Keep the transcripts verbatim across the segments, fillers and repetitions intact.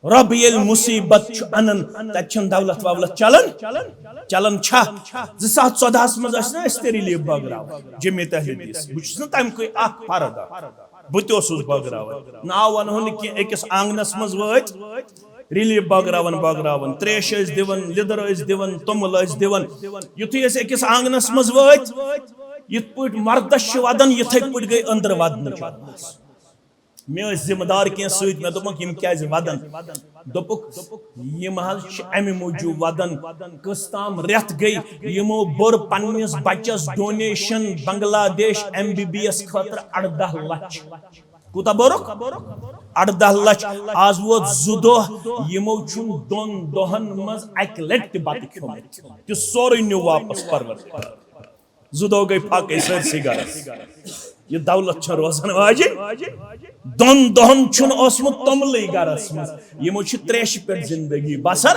رۄب ییٚلہِ مُصیٖبت چھُ اَنان، تَتہِ چھَنہٕ دولت وولت چلان۔ چلان چھا؟ زٕ ساس ژۄدہَس منٛز ٲسۍ نہ أسۍ تہِ ریلیف بٲگراوان، جمعیت اہل حدیث۔ بہٕ چھُس نہٕ تَمہِ کُے اکھ فرد اکھ۔ بہٕ تہِ اوسُس بٲگراوان۔ ناو وَنہو نہٕ کینٛہہ، أکِس آنٛگنَس منٛز وٲتۍ ریلیف بٲگراوان بٲگراوان، تریش ٲسۍ دِوان، لیٚدٕر ٲسۍ دِوان، توٚمُل ٲسۍ دِوان۔ یُتھُے أسۍ أکِس آنٛگنَس منٛز وٲتۍ، یِتھ پٲٹھۍ مردَس چھِ وَدان، یِتھَے پٲٹھۍ گٔے أنٛدرٕ وَدنٕچ آواز۔ مےٚ ٲسۍ ذمہٕ دار کینٛہہ سۭتۍ، مےٚ دوٚپمَکھ، "یِم کیٛازِ وَدَن؟" دوٚپُکھ، "یِم حظ چھِ اَمہِ موٗجوٗب وَدَن، کٔژ تام رٮ۪تھ گٔے، یِمو بوٚر پنٛنِس بَچَس ڈونیشن بنگلہ دیش ایم بی بی ایس خٲطرٕ اَرداہ لَچھ۔" کوٗتاہ بوٚرُکھ؟ اَرداہ لَچھ۔ آز ووت زٕ دۄہ، یِمو چھُنہٕ دۄن دۄہَن منٛز اَکہِ لَٹہِ تہِ بَتہٕ کھیوٚمُت۔ تہِ سورُے نیوٗ واپَس پروردگار۔ زٕ دۄہ گٔے فاقے سٲرسٕے گرس۔ یہِ دولت چھےٚ روزن واجِنۍ۔ دۄن دۄہن چھُنہٕ اوسمُت توٚملٕے گرس منٛز۔ یِمو چھِ تریشہِ پٮ۪ٹھ زندگی بسر۔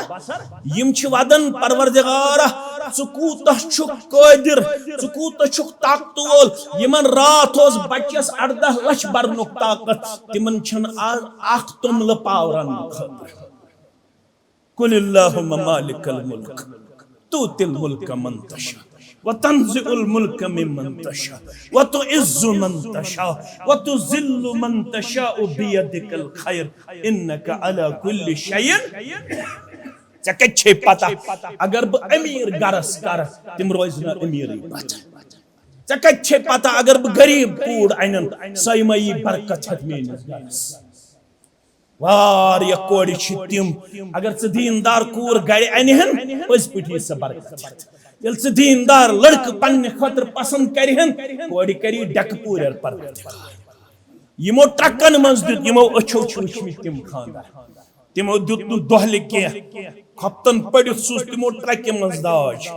یِم چھِ ودان، "پروردگارا، ژٕ کوٗتاہ چھُکھ قٲدر، ژٕ کوٗتاہ چھُکھ طاقتہٕ وول۔" یِمن راتھ اوس بچس اردہ لچھ برنُک طاقت، تِمن چھُنہٕ آز اکھ توٚملہٕ پاو رننہٕ خٲطرٕ۔ قل اللہم مالک الملک تؤتی الملک من تشاء وتنزع الملک ممن تشاء وتعز من تشاء وتذل من تشاء بیدک الخیر انک علی کل شیء۔ ژےٚ کتہِ چھے پتہ، اگر بہٕ امیر گرس کرٕ، تِم روزِ نہٕ امیرٕے پتہٕ۔ ژےٚ کتہِ چھے پتہ، اگر بہٕ غریب کوٗر انن، سۄے ما یی برکت ہٮ۪تھ میٲنِس گرس؟ واریاہ کورِ چھِ تِم، اگر ژٕ دیٖندار کوٗر گرِ انہِ ہن، پٔزۍ پٲٹھۍ یی سۄ برکت ہٮ۪تھ۔ ییٚلہِ ژٕ دیٖندار لڑکہٕ پننہِ خٲطرٕ پسند کرِ ہن، کورِ کری ڈٮ۪کہٕ پوٗرٮ۪ر پروردگار۔ یِمو ٹرکن منٛز دیُت، یِمو أچھو چھِ وٕچھمٕتۍ تِم خاندار۔ تِمو دیُت نہٕ دۄہلہِ کینٛہہ، ہفتن پٔرِتھ سوٗز تِمو ٹرکہِ منٛز داج۔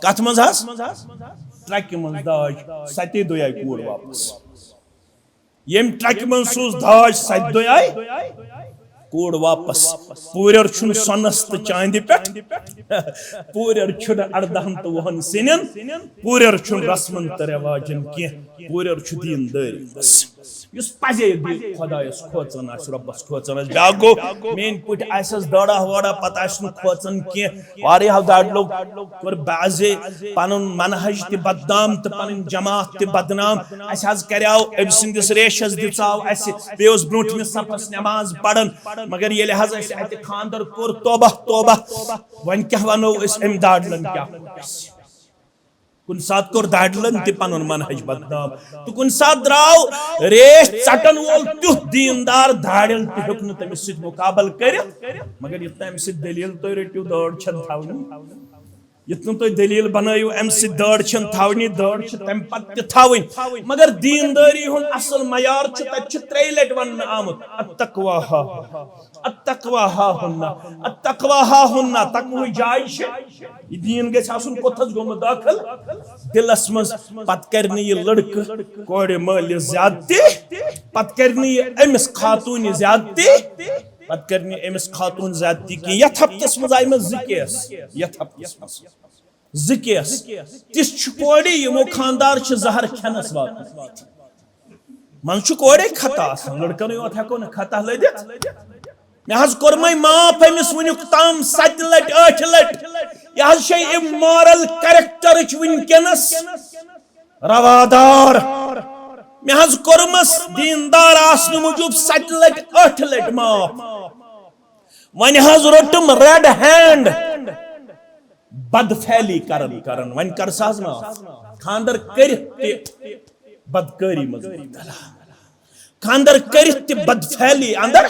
کتھ منٛز حظ؟ ٹرکہِ منٛز داج۔ ستے دۄہہِ آیہِ کوٗر واپس۔ ییٚمہِ ٹرکہِ منٛز سوٗز داج، ستہِ دۄہہِ آیہِ کوٗر واپس۔ پوٗرٮ۪ر چھُنہٕ سۄنس تہٕ چاندِ پٮ۪ٹھ، پوٗرٮ۪ر چھُنہٕ اردہن تہٕ وُہن سِنٮ۪ن، پوٗرٮ۪ر چھُنہٕ رسمن تہٕ رٮ۪واجن کینٛہہ، پوٗرٮ۪ر چھُ دیٖندٲری منٛز۔ یُس پزے دِل خۄدایس کھوژان آسہِ، رۄبس کھوژان آسہِ، بیٛاکھ گوٚو میٲنۍ پٲٹھۍ آسٮ۪س دٲڑا وٲڑا، پتہٕ آسہِ نہٕ کھوژان کینٛہہ۔ واریاہو داڑلو کوٚر بعضے پنُن منہج تہِ بدنام تہٕ پنٕنۍ جماعت تہِ بدنام۔ اسہِ حظ کریاو أمۍ سٕنٛدِس ریشس دِژاو اسہِ، بیٚیہِ اوس برٛونٛٹھمِس صفس نماز پران، مگر ییٚلہِ حظ اسہِ اتہِ خانٛدر کوٚر، توبہ توبہ، وۄنۍ کیٛاہ ونو أسۍ أمۍ داڑلن کیٛاہ کوٚر اسہِ؟ کُنہِ ساتہٕ کوٚر داڑلن تہِ پنُن منہج بدنام، تہٕ کُنہِ ساتہٕ درٛاو ریش ژٹن وول تیُتھ دیٖندار، داڑٮ۪ن تہِ ہیوٚک نہٕ تٔمِس سۭتۍ مُقابلہٕ کٔرِتھ۔ مگر یُتھ نہٕ امہِ سۭتۍ دٔلیٖل تُہۍ رٔٹِو، دٲڑ چھنہٕ تھاونی۔ یُتھ نہٕ تُہۍ دٔلیٖل بنٲیِو، امہِ سۭتۍ دٲڑ چھنہٕ تھاونی، دٲڑ چھِ تمہِ پتہٕ تہِ تھاوٕنۍ۔ مگر دیٖندٲری ہُنٛد اصل معیار چھُ، تتہِ چھُ ترٛیٚیہِ لٹہِ وننہٕ آمُت، "التقوی ہا، التقوی ہا ہُنہ، التقوی ہا ہُنہ"، تقوی جاے چھِ۔ یہِ دیٖن گژھِ آسُن کوٚتھس گوٚمُت دٲخل؟ دِلس منٛز۔ پتہٕ کرِ نہٕ یہِ لڑکہٕ کورِ مٲلِس زیادتی، پتہٕ کرِ نہٕ یہِ أمِس خاتوٗنہِ زیادتی، پتہٕ کرِ نہٕ أمِس خاتوٗن زیادتی کینٛہہ۔ یتھ ہفتس منٛز آیہِ مےٚ زٕ کیس، یتھ ہفتس منٛز زٕ کیس۔ تِژھ چھِ کورِ، یِمو خاندار چھِ زہر کھٮ۪نس واتنٲومٕتۍ۔ منٛزٕ چھُ کورے خطا آسان، لڑکن یوت ہٮ۪کو نہٕ خطا لٔدِتھ۔ مےٚ حظ کوٚرمَے معاف أمِس وٕنیُک تام ستہِ لٹہِ، ٲٹھِ لٹہِ۔ یہِ حظ چھے immoral characterٕچ وٕنکیٚنس روادار۔ مےٚ حظ کوٚرمَس دیٖندار آسنہٕ موٗجوٗب ستہِ لٹہِ، ٲٹھِ لٹہِ معاف۔ وۄنۍ حظ روٚٹُم red hand۔ بدفعلی کرن کرن، وۄنۍ کر سا حظ معاف۔ خاندر کٔرِتھ تہِ بدکٲری منٛز مبتلا۔ خاندر کٔرِتھ تہِ بدفعلی اندر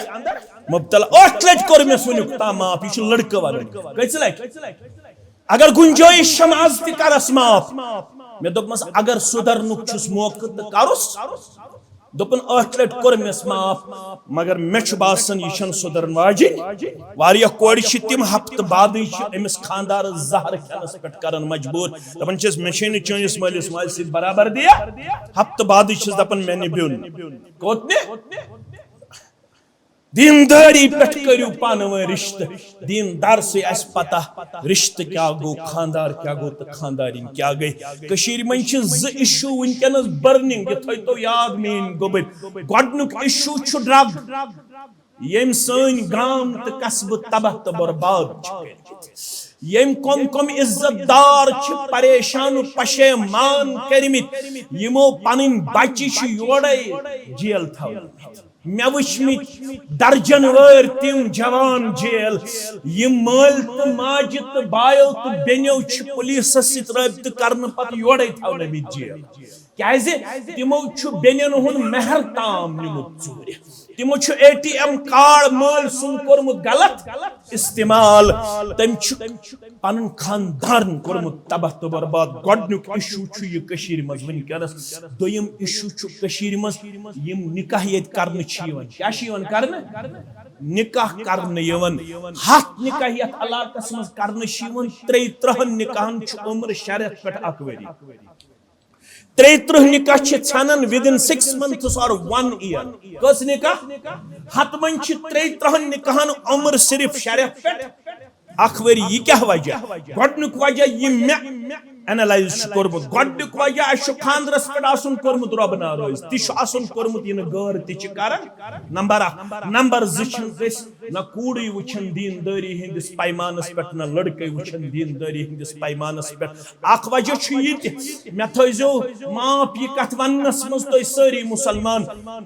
مبتلا۔ ٲٹھ لٹہِ کوٚر مےٚ وٕنیُک تام معاف، یہِ چھُ لڑکہٕ ونان۔ کٔژِ لٹہِ؟ اگر گنجٲیش چھم، از تہِ کرس معاف۔ مےٚ دوٚپمس، اگر سُدھرنُک چھُس موقعہٕ تہٕ کرُس۔ دوٚپُن، ٲٹھ لٹہِ کوٚر مےٚ معاف، مگر مےٚ چھُ باسان، یہِ چھَنہٕ سُدھرن واجِنۍ۔ واریاہ کورِ چھِ تِم، ہفتہٕ بعدٕے چھِ أمِس خاندارس زہر کھٮ۪نس پٮ۪ٹھ کران مجبوٗر۔ دپان چھِس، "مےٚ چھے نہٕ چٲنِس مٲلِس ماجہِ سۭتۍ برابردی۔" ہفتہٕ بعدٕے چھِس دپان، "مےٚ نہِ بیوٚن۔" کوٚت نہِ؟ دیٖندٲری پٮ۪ٹھ کٔرِو پانہٕ ؤنۍ رِشتہٕ۔ دیٖندار سٕے آسہِ پتہ رِشتہٕ کیٛاہ گوٚو، خاندار کیٛاہ گوٚو تہٕ خاندارِنۍ کیٛاہ گٔے۔ کٔشیٖرِ منٛز چھِ زٕ issue وٕنکیٚنس burning، یہِ تھٲیتو یاد میٲنۍ گوٚبٕرۍ۔ گۄڈٕنیُک issue چھُ drug۔ ییٚمۍ سٲنۍ گام تہٕ قصبہٕ تباہ تہٕ برباد چھِ کٔرمٕتۍ، ییٚمۍ کم کم عزت دار چھِ پریشان و پشیمان کٔرمٕتۍ، یِمو پنٕنۍ بچہِ چھِ یورے جیل تھاونٲومٕتۍ۔ مےٚ وٕچھمٕتۍ درجن وٲرۍ تِم جوان جیل، یِم مٲلۍ تہٕ ماجہِ تہٕ بایو تہٕ بیٚنیو چھِ پولیسس سۭتۍ رٲبطہٕ کرنہٕ پتہٕ یورے تھاونٲومٕتۍ جیل۔ کیازِ؟ تِمو چھُ بیٚنٮ۪ن ہُنٛد مہر تام نیومُت ژوٗرِ۔ تِمو چھُ اے ٹی ایم کارڈ مٲلۍ سُنٛد کوٚرمُت غلط استعمال۔ تٔمۍ چھُ پنُن خاندان کوٚرمُت تباہ تہٕ برباد۔ گۄڈٕنیُک issue چھُ یہِ کٔشیٖرِ منٛز وٕنکیٚنَس۔ دوٚیِم issue چھُ کٔشیٖرِ منٛز یِم نکاح ییٚتہِ کرنہٕ چھِ یِوان۔ کیٛاہ چھِ یِوان کرنہٕ؟ نکاح کرنہٕ یِوان۔ ہَتھ نکاح یَتھ علاقَس منٛز کرنہٕ چھِ یِوان، ترٛیٚیہِ ترٕٛہَن نکاحَن چھُ عمر شےٚ رٮ۪تھ پٮ۪ٹھ اَکھ ؤری۔ ترٛیٚیہِ ترٕٛہ نکاح چھِ ژھٮ۪نان within six months or one year۔ کٔژ نکاح؟ ہتہٕ منٛز چھِ ترٛیٚیہِ ترٕٛہن نکاحن عمر صرف شےٚ رٮ۪تھ پٮ۪ٹھ اکھ ؤری۔ یہِ کیٛاہ وجہ؟ گۄڈٕنیُک وجہ یہِ مےٚ analyze چھُ کوٚرمُت، گۄڈٕنیُک وجہ اَسہِ چھُ خانٛدرس پٮ۪ٹھ آسُن کوٚرمُت رۄب ناراض، تہِ چھُ آسُن کوٚرمُت یہِ نہٕ غٲر تہِ چھِ کران۔ نمبر اکھ۔ نمبر زٕ چھِنہٕ أسۍ نہ کوٗرٕے وٕچھان دیٖندٲری ہٕنٛدِس پیمانس پٮ۪ٹھ، نہ لڑکے وٕچھان دیٖندٲری ہٕنٛدِس پیمانس پٮ۪ٹھ۔ اکھ وجہ چھُ یہِ تہِ، مےٚ تھٲیزیو معاف یہِ کتھ وننس منٛز تُہۍ سٲری مُسلمان،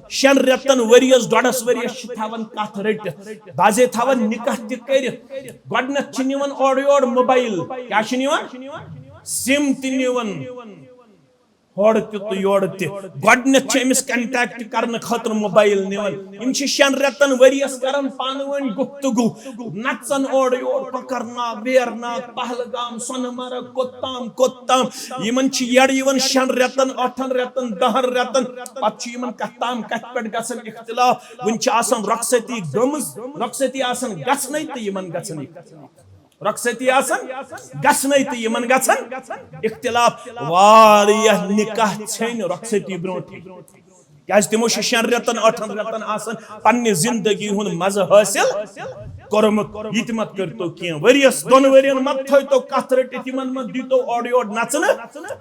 شٮ۪ن رٮ۪تن ؤریس ڈۄڈس ؤریس چھِ تھاوان کتھ رٔٹِتھ، بعضے تھاوان نکاح تہِ کٔرِتھ۔ گۄڈٕنٮ۪تھ چھِ نِوان اورٕ یورٕ موبایل، کیٛاہ چھِ نِوان؟ سِم تہِ نِوان۔ ہورٕ تہِ تہٕ یورٕ تہِ۔ گۄڈٕنٮ۪تھ چھِ أمِس contact کرنہٕ خٲطرٕ موبایل نِوان۔ یِم چھِ شٮ۪ن رٮ۪تن ؤریَس کران پانہٕ ؤنۍ گفتگو، نژان اورٕ یورٕ، کۄکرناگ، ویرناگ، پہلگام، سۄنہٕ مرگ، کوٚت تام، کوٚت تام۔ یِمن چھِ یَڈ یِوان شٮ۪ن رٮ۪تن، ٲٹھن رٮ۪تن، دَہن رٮ۪تن۔ پتہٕ چھُ یِمن کتھ تام کتھ پٮ۪ٹھ گژھان اختلاف۔ وُنہِ چھِ آسان رۄخصتی گٔمٕژ، رۄخصتی آسان گژھنَے تہٕ یِمن گژھان اختلاف۔ رۄخصتی آسان گژھنَے تہٕ یِمن گژھان اختلاف۔ واریاہ نکاح ژھیٚنۍ رۄخصتی برونٹھٕے۔ کیازِ تِمو چھُ شٮ۪ن رٮ۪تن، ٲٹھن رٮ۪تن آسان پننہِ زندگی ہُنٛد مزٕ حٲصِل کوٚرمُت۔ یہِ تہِ مت کٔرۍتو کینٛہہ۔ ؤریَس دۄن ؤرین مت تھٲیتو کتھ رٔٹِتھ، یِمن مت دیٖتو اورٕ یورٕ نژنہٕ۔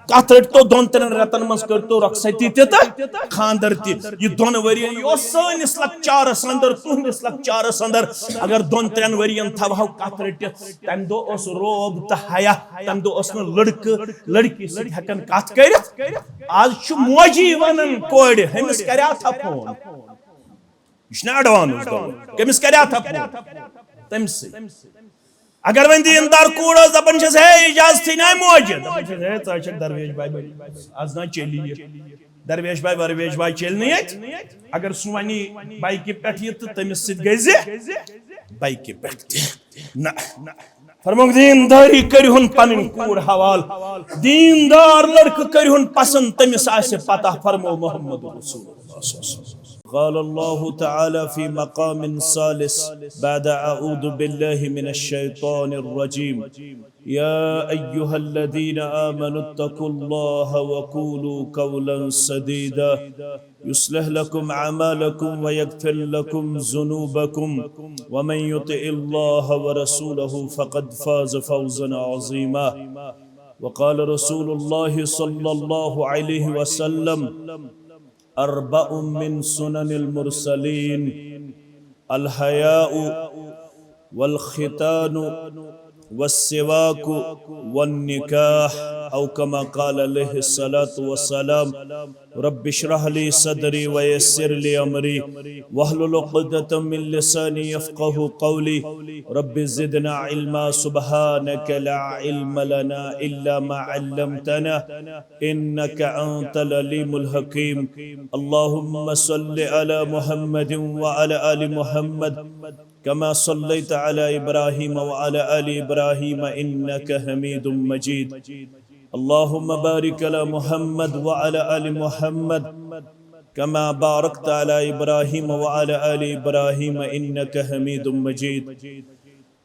کتھ رٔٹۍتو دۄن ترٛٮ۪ن رٮ۪تن منٛز کٔرۍتو رۄخصتی تہِ تہٕ خانٛدر تہِ۔ یہِ دۄن ؤرین، یہِ اوس سٲنِس لۄکچارس اندر، تُہنٛدِس لۄکچارس اندر۔ اگر دۄن ترٛٮ۪ن ؤرین تھاوہو کتھ رٔٹِتھ، تمہِ دۄہ اوس رعب تہٕ حیا، تمہِ دۄہ اوس نہٕ لڑکہٕ لڑکی سۭتۍ ہٮ۪کان کتھ کٔرِتھ۔ آز چھُ موجی ونان کورِ، ہُمِس کریاتھا فون۔ یہِ چھُنہ advance دور۔ کٔمِس کریاتھا فون؟ تٔمۍ سٕے۔ اگر وۄنۍ دیٖندار کوٗر ٲس، دپان چھس، "ہے، اجازتھٕے نہ موجہِ۔" دپان چھس، "ہے، ژٕ ہا چھکھ درویش بھاے، آز نہ چلی یہِ۔ درویش بھاے، ورویش بھاے چیلہِ نہٕ ییٚتہِ۔ اگر سُہ وۄنۍ بایکہِ پٮ۪ٹھ یہِ تہٕ تٔمِس سۭتۍ گٔژھۍ زِ بایکہِ پٮ۪ٹھ تہِ نہ۔" فرمووُکھ، دیٖندٲری کٔرِہُن پنٕنۍ کوٗر حوال، دیٖندار لڑکہٕ کٔرِہُن پسند، تٔمِس آسہِ پتہ۔ فرموو محمد رسول اللہ صلی اللہ علیہ وسلم۔ قال الله تعالى في مقام ثالث بعد أعوذ بالله من الشيطان الرجيم: يا أيها الذين آمنوا اتقوا الله وقولوا قولا سديدا يصلح لكم أعمالكم ويغفر لكم ذنوبكم ومن يطع الله ورسوله فقد فاز فوزا عظيما. وقال رسول الله صلى الله عليه وسلم: أربع من سنن المرسلين: الحياء، والختان، والسواك، والنكاح، أو كما قال عليه الصلاة والسلام: رب اشرح لي صدري ويسر لي أمري واحلل عقدة من لساني يفقه قولي. رب زدنا علما، سبحانك لا علم لنا إلا ما علمتنا إنك أنت العليم الحكيم. اللهم صل على محمد وعلى آل محمد كما صليت على إبراهيم وعلى آل إبراهيم إنك حميد مجيد. اللهم بارك على محمد وعلى آل محمد كما باركت على إبراهيم وعلى آل إبراهيم إنك حميد مجيد.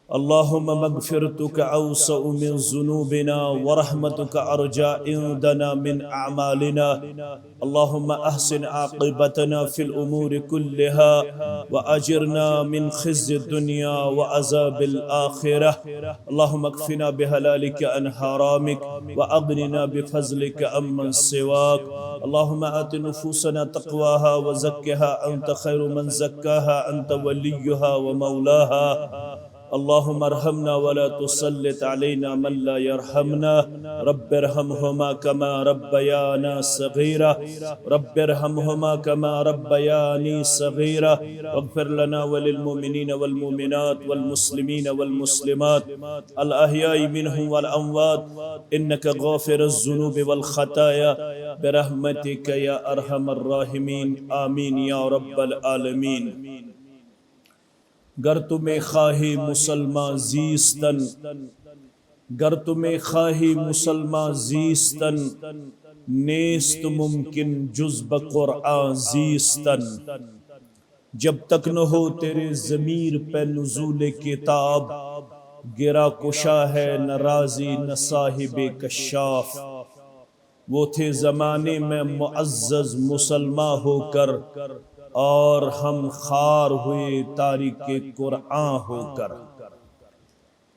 اللهم مغفرتك أوسع من ذنوبنا ورحمتك أرجى عندنا من أعمالنا. اللهم أحسن عاقبتنا في الأمور كلها وأجرنا من خزي الدنيا وعذاب الآخرة. اللهم اكفنا بحلالك عن حرامك وأغننا بفضلك عمن سواك. اللهم آت نفوسنا تقواها وزكها أنت خير من زكاها أنت وليها ومولاها. اللهم ارحمنا ولا تسلط علينا من لا يرحمنا. رب ارحمهما كما ربيانا صغيرا. رب ارحمهما كما ربياني صغيرا. واغفر لنا وللمؤمنين والمؤمنات والمسلمين والمسلمات الأحياء منهم والأموات إنك غافر الذنوب والخطايا برحمتك يا أرحم الراحمين. آمين يا رب العالمين. گر تو میں خواہی مسلمان زیستن، گر تو میں خواہی مسلمان زیستن، نیست ممکن جز بہ قرآن زیستن۔ جب تک نہ ہو تیرے ضمیر پہ نزول کتاب، گرا کشا ہے نہ رازی نہ صاحب کشاف۔ وہ تھے زمانے میں معزز مسلمان ہو کر، اور ہم خوار ہوئے تارک قرآن ہو کر۔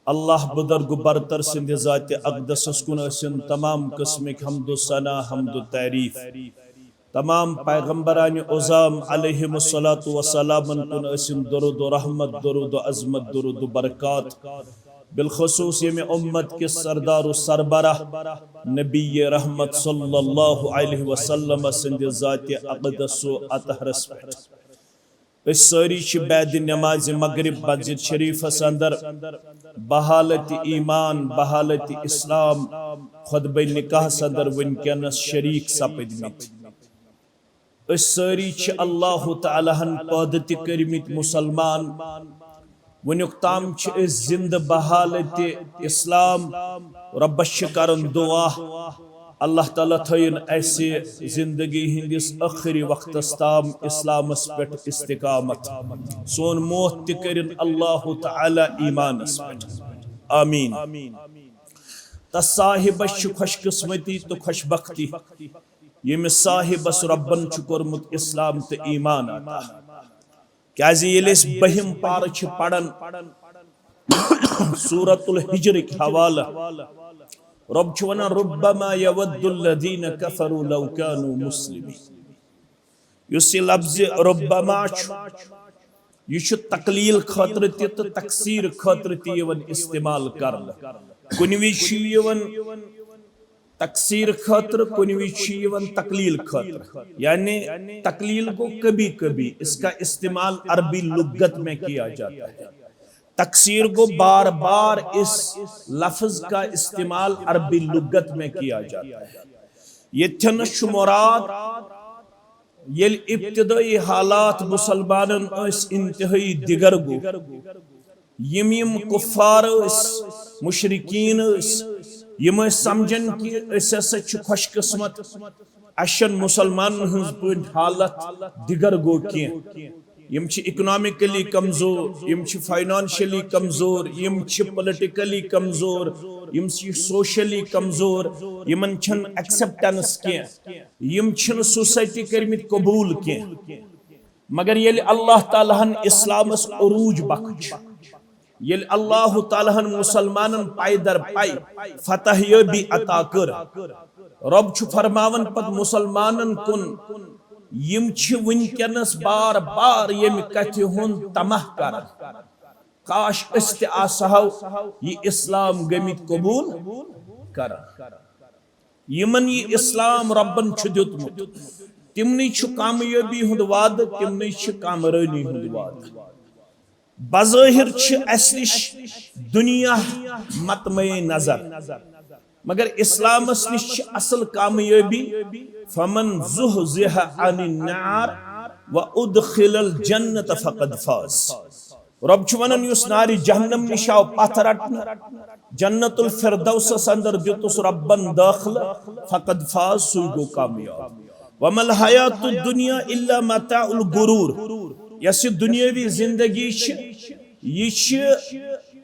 اللہ بزرگ برتر سٕنٛدِ ذاتِ اقدسس کُن ٲسِن تمام قٕسمٕکۍ حمد و ثنا، حمد و تعریف۔ تمام پیغمبرانِ عظام علیہم الصلوۃ والسلامن کُن ٲسِن درود و رحمت، درود و عظمت، درود و برکات۔ بالخصوص ییٚمہِ اُمت کِس سردار و سربراہ نبی رحمت صلی اللہ علیہ وسلم سٕنٛدِ ذاتِ اقدس و اطہرس پٮ۪ٹھ۔ أسۍ سٲری چھِ بعد نماز مغرب مسجد شریفس اندر بحالت ایمان، بحالت اسلام، خطبہ نکاحس اندر وٕنکیٚنس شریک سپدمٕتۍ۔ أسۍ سٲری چھِ اللہ تعالیٰ ہن پٲدٕ تہِ کٔرمٕتۍ مسلمان۔ وٕنیُک تام چھِ أسۍ زندٕ بحالت اسلام۔ رۄبس چھِ کران دعا، اللہ تعالیٰ تھٲیِن اَسہِ زندگی ہٕنٛدِس ٲخری وقتس تام اسلامس پٮ۪ٹھ استقامت۔ سون موت تہِ کٔرِن اللہ تعالیٰ ایمانس پٮ۪ٹھ۔ آمین۔ تس صاحبس چھِ خوش قسمتی تہٕ خوش بختی، ییٚمِس صاحبس رۄبن چھُ کوٚرمُت اسلام تہٕ ایمان عطا۔ کیازِ ییٚلہِ أسۍ بٔہِم پارٕ چھِ پران سورت الحجرٕکۍ حوالہٕ، رۄب چھُ ونان، ربما یود الذین کفروا لو کانوا مسلمین۔ یُس یہِ لفظِ ربما چھُ، یہِ چھُ تقلیل خٲطرٕ تہِ تہٕ تکثیر خٲطرٕ تہِ یِوان استعمال کرنہٕ۔ کُنہِ وِزِ چھُ یہِ یِوان تکثیر خٲطرٕ، کُنہِ وِزِ چھُ یہِ یِوان تقلیل خٲطرٕ۔ یعنی تقلیل گوٚو کبھی کبھی، اس کا استعمال عربی لغت میں کیا جاتا ہے۔ تکثیر گوٚو بار بار اس لفظ کا استعمال عربی لغت میں کیا جاتا ہے۔ ییٚتھٮ۪نس چھُ مراد، ییٚلہِ ابتدٲئی حالات مسلمانن ٲسۍ انتہٲئی دِگر گوٚو، یِم یِم کفار ٲسۍ، مشرکین ٲسۍ، یِم ٲسۍ سمجھان کہِ أسۍ ہسا چھِ خوش قسمت، اَسہِ چھَنہٕ مسلمانن ہٕنٛز پٲٹھۍ حالت، دِگر گوٚو کینٛہہ۔ یِم چھِ اکنامکلی کمزور، یِم چھِ فاینانشلی کمزور، یِم چھِ پولیٹیکلی کمزور، یِم چھِ سوشلی کمزور، یِمن چھَنہٕ ایکسپٹنس کینٛہہ، یِم چھِنہٕ سوسایٹی کٔرمٕتۍ قبول کینٛہہ۔ مگر ییٚلہِ اللہ تعالیٰ ہن اسلامس عروج بخش، ییٚلہِ اللہ تعالیٰ ہن مسلمانن پاے در پاے فتح یٲبی عطا کٔر، رۄب چھُ فرماوان پتہٕ مسلمانن کُن، یِم چھِ وٕنکیٚنس بار بار ییٚمہِ کتھِ ہُنٛد طمع کران، کاش أسۍ تہِ آسہو یہِ اسلام گٔمٕتۍ قبول کران۔ یِمن یہِ اسلام رۄبن چھُ دیُتمُت، تِمنٕے چھُ کامیٲبی ہُنٛد وعدٕ، تِمنٕے چھُ کامرٲنی ہُنٛد وعدٕ۔ بظٲہر چھِ اَسہِ نِش دُنیا مطمع نظر، مگر اسلامس نِش چھِ اصل کامیٲبی، فمن زحزح عن النار وادخل الجنة فقد فاز۔ رۄب چھُ ونان، یُس نارِ جہنم نِش آو پتھ رٹنہٕ، جنت الفردوسس اندر دیُتُس رۄبن دٲخلہٕ، فقد فاز، سُے گوٚو کامیاب۔ وما الحیات الدنیا الا متاع الغرور۔ یۄس یہِ دُنیٲوی زندگی چھِ، یہِ چھِ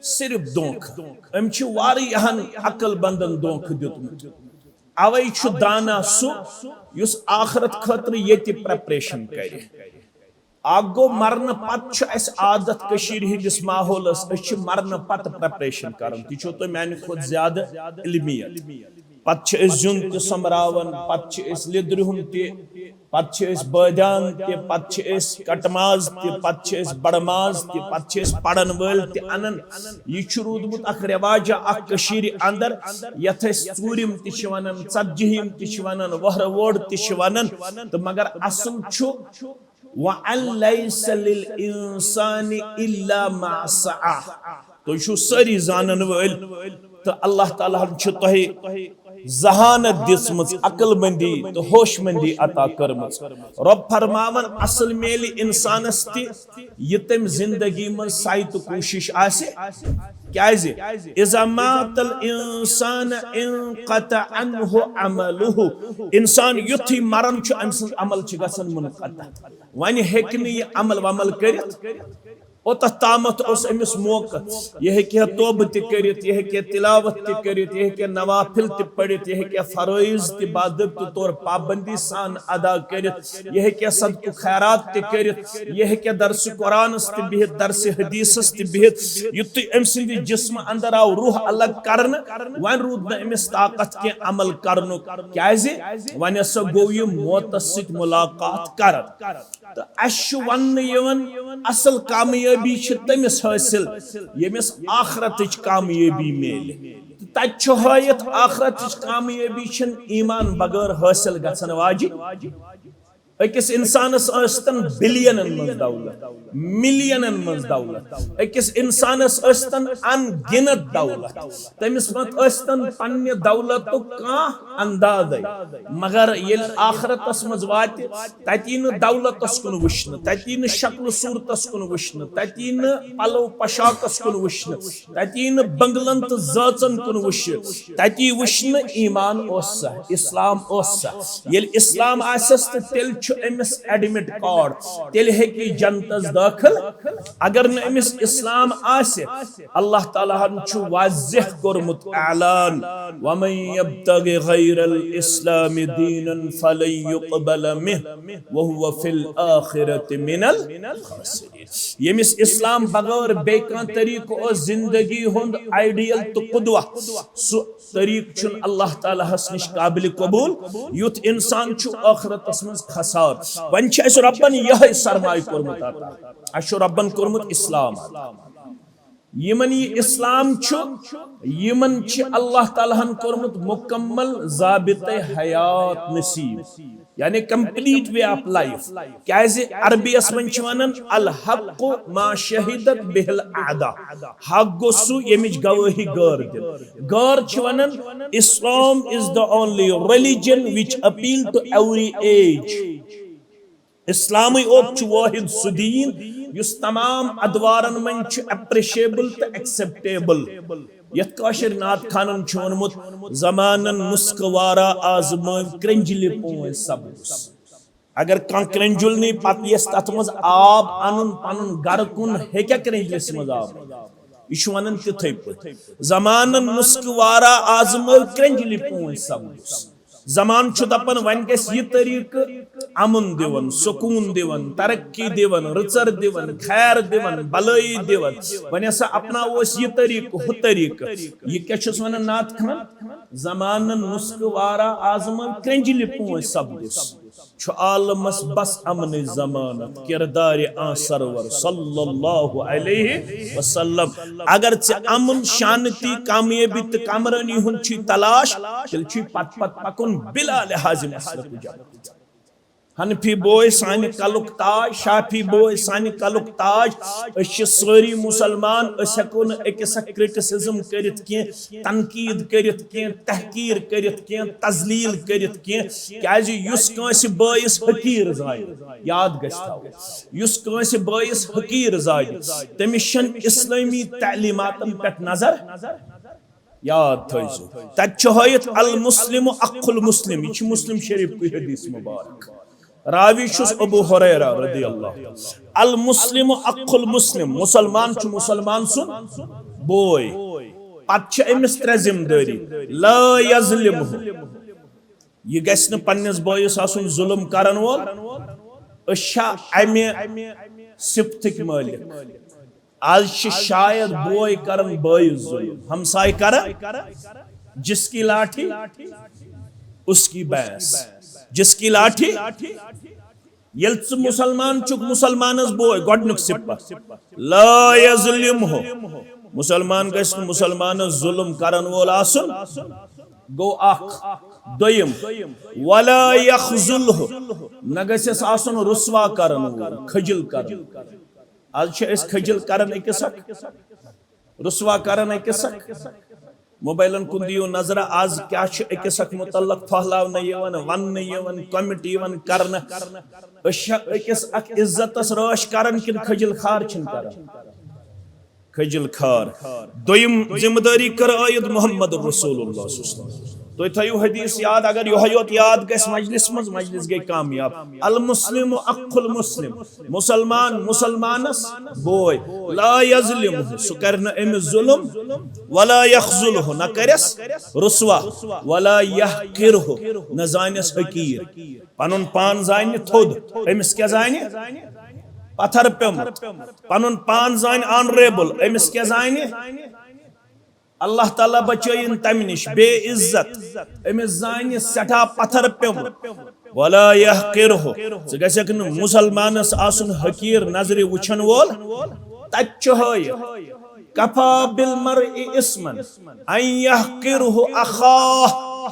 صرف دھوکہٕ۔ أمۍ چھِ واریاہن عقل بندن دھوکہٕ دیُتمُت۔ اوے چھُ دانا سُہ یُس آخرت خٲطرٕ ییٚتہِ پریپریشن کرِ۔ اکھ گوٚو، مرنہٕ پتہٕ چھُ اَسہِ عادت کٔشیٖرِ ہٕنٛدِس ماحولس، أسۍ چھِ مرنہٕ پتہٕ پریپریشن کران۔ تہِ چھُو تۄہہِ میانہِ کھۄتہٕ زیادٕ علمیت۔ پتہٕ چھِ أسۍ زیُن تہِ سۄمبراوان، پتہٕ چھِ أسۍ لیٚدرِ ہُنٛد تہِ، پتہٕ چھِ أسۍ بٲدیان تہِ، پتہٕ چھِ أسۍ کٹہٕ ماز تہِ، پتہٕ چھِ أسۍ بڑٕ ماز تہِ، پتہٕ چھِ أسۍ پرن وٲلۍ تہِ انان۔ یہِ چھُ روٗدمُت اکھ رواجہ اکھ کٔشیٖرِ اندر، یتھ أسۍ ژوٗرِم تہِ چھِ ونان، ژتجِہِم تہِ چھِ ونان، وہرٕ ووڑ تہِ چھِ ونان۔ تہٕ مگر اصل چھُ، وَأَن لَيْسَ لِلْإِنسَانِ إِلَّا مَا سَعَى۔ تُہۍ چھِو سٲری زانن وٲلۍ، تہٕ اللہ تعالیٰ ہن چھِ تۄہہِ ذہانت دِژمٕژ، عقل مندی تہٕ ہوش مندی عطا کٔرمٕژ۔ رۄب فرماوان، اصل میلہِ انسانس تہِ یہِ تٔمۍ زندگی منٛز سعی تہٕ کوٗشش آسہِ۔ کیازِ؟ اذا مات الانسان انقطع عنہ عمله۔ انسان یُتھُے مران چھُ، أمۍ سُنٛد عمل چھُ گژھان منقطع۔ وۄنۍ ہیٚکہِ نہٕ یہِ عمل ومل کٔرِتھ۔ اوٚتتھ تامتھ اوس أمِس موقع۔ یہِ ہیٚکہِ ہا توبہٕ تہِ کٔرِتھ، یہِ ہیٚکہِ ہا تلاوت تہِ کٔرِتھ، یہِ ہیٚکہِ ہا نوافل تہِ پٔرِتھ، یہِ ہیٚکہِ ہا فرٲیض تہِ باضٲبطہٕ طور پابندی سان ادا کٔرِتھ، یہِ ہیٚکہِ ہا صدقہٕ خیرات تہِ کٔرِتھ، یہِ ہیٚکہِ ہا درسِ قرآنس تہِ بِہِتھ، درسِ حدیثس تہِ بِہِتھ۔ یُتھُے أمۍ سٕنٛدِ جسمہٕ اندر آو روح الگ کرنہٕ، وۄنۍ روٗد نہٕ أمِس طاقت کینٛہہ عمل کرنُک۔ کیازِ؟ وۄنۍ ہسا گوٚو یہِ موتس سۭتۍ ملاقات کران۔ تہٕ اسہِ چھُ وننہٕ یِوان، اصل کامیٲبی چھِ تٔمِس حٲصِل، ییٚمِس آخرتٕچ کامیٲبی میلہِ۔ تہٕ تتہِ چھُ ہٲیِتھ، آخرتٕچ کامیٲبی چھِنہٕ ایمان بغٲر حٲصِل گژھن واجہِ۔ أکِس انسانس ٲسۍتن بلینن منٛز دولت، ملینن منٛز دولت، أکِس انسانس ٲسۍتن ان گنت دولت، تٔمِس منٛز ٲسۍتن پننہِ دولتُک کانٛہہ اندازے، مگر ییٚلہِ آخرتس منٛز واتہِ، تتی نہٕ دولتس کُن وٕچھنہٕ، تتی نہٕ شکل صورتس کُن وٕچھنہٕ، تتی نہٕ پلو پشاکس کُن وٕچھنہٕ، تتی نہٕ بنگلن تہٕ زٲژن کُن وٕچھِ، تتی وٕچھنہٕ ایمان اوس سا، اسلام اوس سا۔ ییٚلہِ اسلام آسٮ۪س تہٕ تیٚلہِ چھُ أمِس ایڈمٹ کارڈ، تیٚلہِ ہیٚکہِ یہِ جنتس دٲخل۔ اگر نہٕ أمِس اسلام آسہِ، اللہ تعالیٰ ہن چھُ واضح کوٚرمُت اعلان، ومن یبتغ غیر الاسلام دینا فلن یقبل منہ وہو فی الآخرۃ من الخاسرین۔ ییٚمِس اسلام بغٲر بیٚیہِ کانٛہہ طریٖقہٕ اوس زندگی ہُنٛد آئیڈیل تہٕ قدوہ، سُہ طریٖقہٕ چھُنہٕ اللہ تعالیٰ ہس نِش قابل قبول۔ یُتھ انسان چھُ ٲخرتس منٛز خسار۔ وۄنۍ چھُ اَسہِ رۄبن یِہوٚے سرمایہِ کوٚرمُت عطا۔ اَسہِ چھُ رۄبن کوٚرمُت اسلام عطا۔ یِمن یہِ اسلام چھُ، یِمن چھِ اللہ تعالیٰ ہن کوٚرمُت مکمل ضابطہ حیات نصیب، یعنی complete way of life۔ کیازِ عربی یس منٛز چھِ ونان، الحق ما شہدت بہ الاعداء۔ حق گوٚو سُہ ییٚمِچ گوٲہی غٲر دِن۔ غٲر چھِ ونان، Islam is the only religion which appeal to every age۔ اسلامٕے یوت چھُ وٲحد سُہ دیٖن یُس تمام ادوارن منٛز چھُ اپریشیبل تہٕ ایکسپٹیبل۔ یتھ کٲشِر نعت خانن چھُ ووٚنمُت، زمانن نسخہٕ وارا آزمٲوۍ کرنجلہِ پٲنۍ سبز۔ اگر کانٛہہ کرنجُل نی پتہٕ یس تتھ منٛز آب انُن پنُن گرٕ کُن، ہیٚکیٛاہ کرنجلِس منٛز آب أنِتھ؟ یہِ چھُ ونان تِتھے پٲٹھۍ، زمانن نسخہٕ وارا آزمٲوۍ کرنجلہِ پٲنۍ سبز۔ زمانہٕ چھُ دپان وۄنۍ گژھِ یہِ طریٖقہٕ امن دِوان، سکوٗن دِوان، ترقی دِوان، رٕژر دِوان، خیر دِوان، بلٲیی دِوان۔ وۄنۍ ہسا اپناوو أسۍ یہِ طریٖقہٕ، ہُہ طریٖقہٕ۔ یہِ کیٛاہ چھُس ونان نعت خان؟ زمانن نسخہٕ وارا آزمٲوۍ کرنجلہِ پٲنۍ سبز۔ چھُ عالمس بس امنٕچ ضمانت، کردارِ آن سرور صلی اللہ علیہ وسلم۔ اگر ژےٚ امن، شانتی، کامیٲبی تہٕ کامرٲنی ہُنٛد چھُے تلاش، تیٚلہِ چھُے پتہٕ پتہٕ پکُن بلا لحاظ مسلکُک۔ حنفی بوے سانہِ کلُک تاج، شافی بوے سانہِ کلُک تاج۔ أسۍ چھِ سٲری مسلمان، أسۍ ہٮ۪کو نہٕ أکِس اکھ کرٹیسزم کٔرِتھ کینٛہہ، تنقید کٔرِتھ کینٛہہ، تحقیر کٔرِتھ کینٛہہ، تذلیل کٔرِتھ کینٛہہ، کیازِ یُس کٲنٛسہِ بٲیِس حقیٖر زانہِ، یاد گژھِ تھاوُن، یُس کٲنٛسہِ بٲیِس حقیٖر زانہِ، تٔمِس چھَنہٕ اسلٲمی تعلیٖماتن پٮ۪ٹھ نظر۔ یاد تھٲیزیو، تَتہِ چھُ ہٲیِتھ، المسلم اخ المسلم، یہِ چھُ مسلم شریف کُے حدیث مبارک۔ راوی چھُس ابو ہریرہ رضی اللہ۔ المسلم اخ المسلم، مسلمان چھُ مسلمان سُنٛد بوے، پتہٕ چھِ أمِس ترٛےٚ ذمہٕ دٲری۔ لا یظلمہ، یہِ گژھِ نہٕ پننِس بٲیِس آسُن ظلم کرن وول۔ أسۍ چھا امہِ صفتٕکۍ مٲلِک؟ از چھِ شاید بوے کران بٲیِس ظلم، ہمساے کران، جس کی لاٹھی اس کی بھینس، جس کی لاٹھی۔ ییٚلہِ ژٕ مسلمان چھُکھ، مسلمانس بوے، گۄڈنیُک صفت، لا یظلمہ، مسلمان گژھِ نہٕ مسلمانس ظلم کرن وول آسُن، گوٚو اکھ۔ دوٚیِم، ولا یخذلہ، نہ گژھٮ۪س آسُن رسوا کرن وول، خجل کرن۔ از چھِ أسۍ خجل کران أکِس اکھ، رسوا کران أکِس اکھ۔ موبایلن کُن دِیِو نظرہ، از کیٛاہ چھُ أکِس اکھ متعلق پھٔہلاونہٕ یِوان، وننہٕ یِوان، comment یِوان کرنہٕ۔ أسۍ چھا أکِس اکھ عزتس رٲچھ کران کِنہٕ خجل خار چھِن کران؟ خجل خار۔ دوٚیِم ذمہٕ دٲری کٔر عٲید محمد رسول اللہ صلی اللہ علیہ وسلم۔ تُہۍ تھٲیِو حدیث یاد، اگر یِہوٚے یوت یاد گژھِ مجلس منٛز، مجلس گٔے کامیاب۔ المسلم اخ المسلم، مسلمان مسلمانس بوے۔ لا یظلمہ، سُہ کرِ نہٕ أمِس ظلم۔ ولا یخذلہ، نہ کرٮ۪س رسوا۔ ولا یحقرہ، نہ زانٮ۪س حقیٖر۔ پنُن پان زانہِ تھوٚد، أمِس کیٛاہ زانہِ؟ پتھر پیوٚمُت۔ پنُن پان زانہِ آنریبل، أمِس کیٛاہ زانہِ؟ اللہ تعالیٰ بچٲیِن تمہِ نِش بے عزت، أمِس زانہِ سٮ۪ٹھاہ پتھر پیوٚمُت۔ ولا یحقرہ، ژٕ گژھکھ نہٕ مسلمانس آسُن حقیٖر نظرِ وٕچھن وول۔ تتہِ چھُ ہٲیِتھ، کفی بالمرء اثما ان یحقرہ اخاہ۔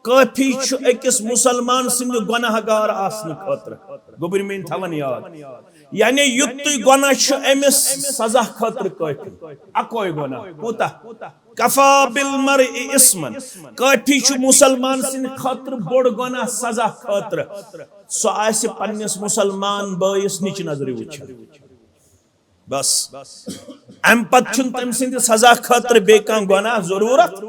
کٲفی چھُ أکِس مسلمان سٕنٛدِ گۄناہ گار آسنہٕ خٲطرٕ۔ گوٚبرۍ میٲنۍ تھاوَن یاد۔ یعنی یُتُے گۄناہ چھُ أمِس سزا خٲطرٕ کٲفی۔ اکوے گۄناہ۔ کوٗتاہ؟ کفی بالمرء اثما۔ کٲفی چھُ مسلمان سٕنٛدِ خٲطرٕ بوٚڑ گۄناہ سزا خٲطرٕ۔ سُہ آسہِ پننِس مسلمان بٲیِس نِچہِ نظرِ وٕچھان۔ بس۔ امہِ پتہٕ چھُنہٕ تٔمۍ سٕنٛدِ سزا خٲطرٕ بیٚیہِ کانٛہہ گۄناہ ضروٗرت۔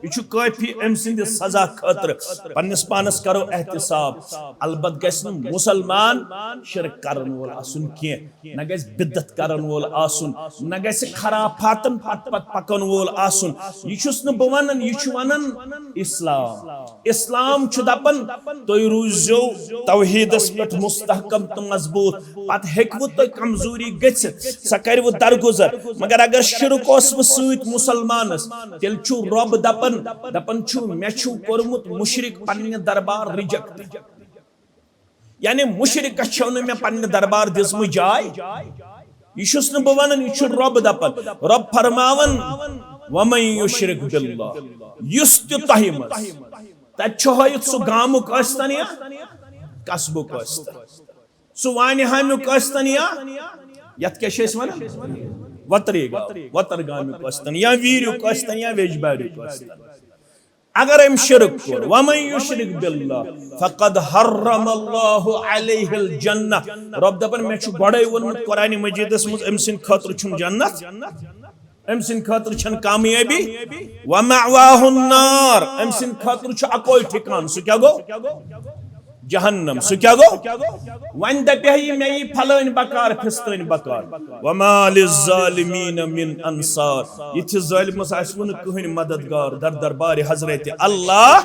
یہِ چھُ کٲفی أمۍ سٕنٛدِ سزا خٲطرٕ۔ پننِس پانس کرو احتساب۔ البتہ گژھِ نہٕ مسلمان شرک کرن وول آسُن کینٛہہ، نہ گژھِ بدعت کرن وول آسُن، نہ گژھِ خرافاتن پتہٕ پتہٕ پکن وول آسُن۔ یہِ چھُس نہٕ بہٕ ونان، یہِ چھُ ونان اسلام۔ اسلام چھُ دپان، تُہۍ روٗزِو توحیٖدس پٮ۪ٹھ مستحکم تہٕ مضبوٗط۔ پتہٕ ہیٚکوٕ تۄہہِ کمزوری گٔژھِتھ، سۄ کروٕ درگُزر۔ مگر اگر شرک اوسوٕ سۭتۍ مسلمانس، تیٚلہِ چھُ رۄب دپان، دپان چھُ، مےٚ چھُو کوٚرمُت مشرک پننہِ دربار reject۔ یعنی مشرکس چھو نہٕ مےٚ پننہِ دربار دِژمٕژ جاے۔ یہِ چھُس نہٕ بہٕ ونان، یہِ چھُ رۄب دپان۔ رۄب فرماوان، ومن یشرک باللہ، یُس تہِ تۄہہِ منٛز، تتہِ چھُ ہٲیِتھ سُہ گامُک ٲسۍتن یا قصبُک ٲسۍتن، سُہ وانہِ ہامیُک ٲسۍتن یا یتھ کیٛاہ چھِ أسۍ ونان؟ وترے گام، وتر گامیُک ٲسۍتن یا ویٖریُک ٲسۍتن یا ویجباریُک ٲسۍتن۔ اگر أمۍ شرک کوٚر، ومن یشرک باللہ فقد حرم اللہ علیہ الجنہ۔ رۄب دپان، مےٚ چھُ گۄڈے ووٚنمُت قرآن مجیدس منٛز، أمۍ سٕنٛدِ خٲطرٕ چھُنہٕ جنت، أمۍ سٕنٛدِ خٲطرٕ چھَنہٕ کامیٲبی۔ ومأواہ النار، أمۍ سٕنٛدِ خٲطرٕ چھُ اکوے ٹھکان، سُہ کیٛاہ گوٚو؟ جہنم۔ سُہ کیٛاہ گوٚو؟ وۄنۍ دپہِ ہے یہِ مےٚ یی پھلٲنۍ بکار، پھستٲنۍ بکار۔ وما للظالمین من انصار، یِتھِس ظٲلمس آسہِ وُنہٕ کٕہٕنۍ مددگار در دربارِ حضرت اللہ۔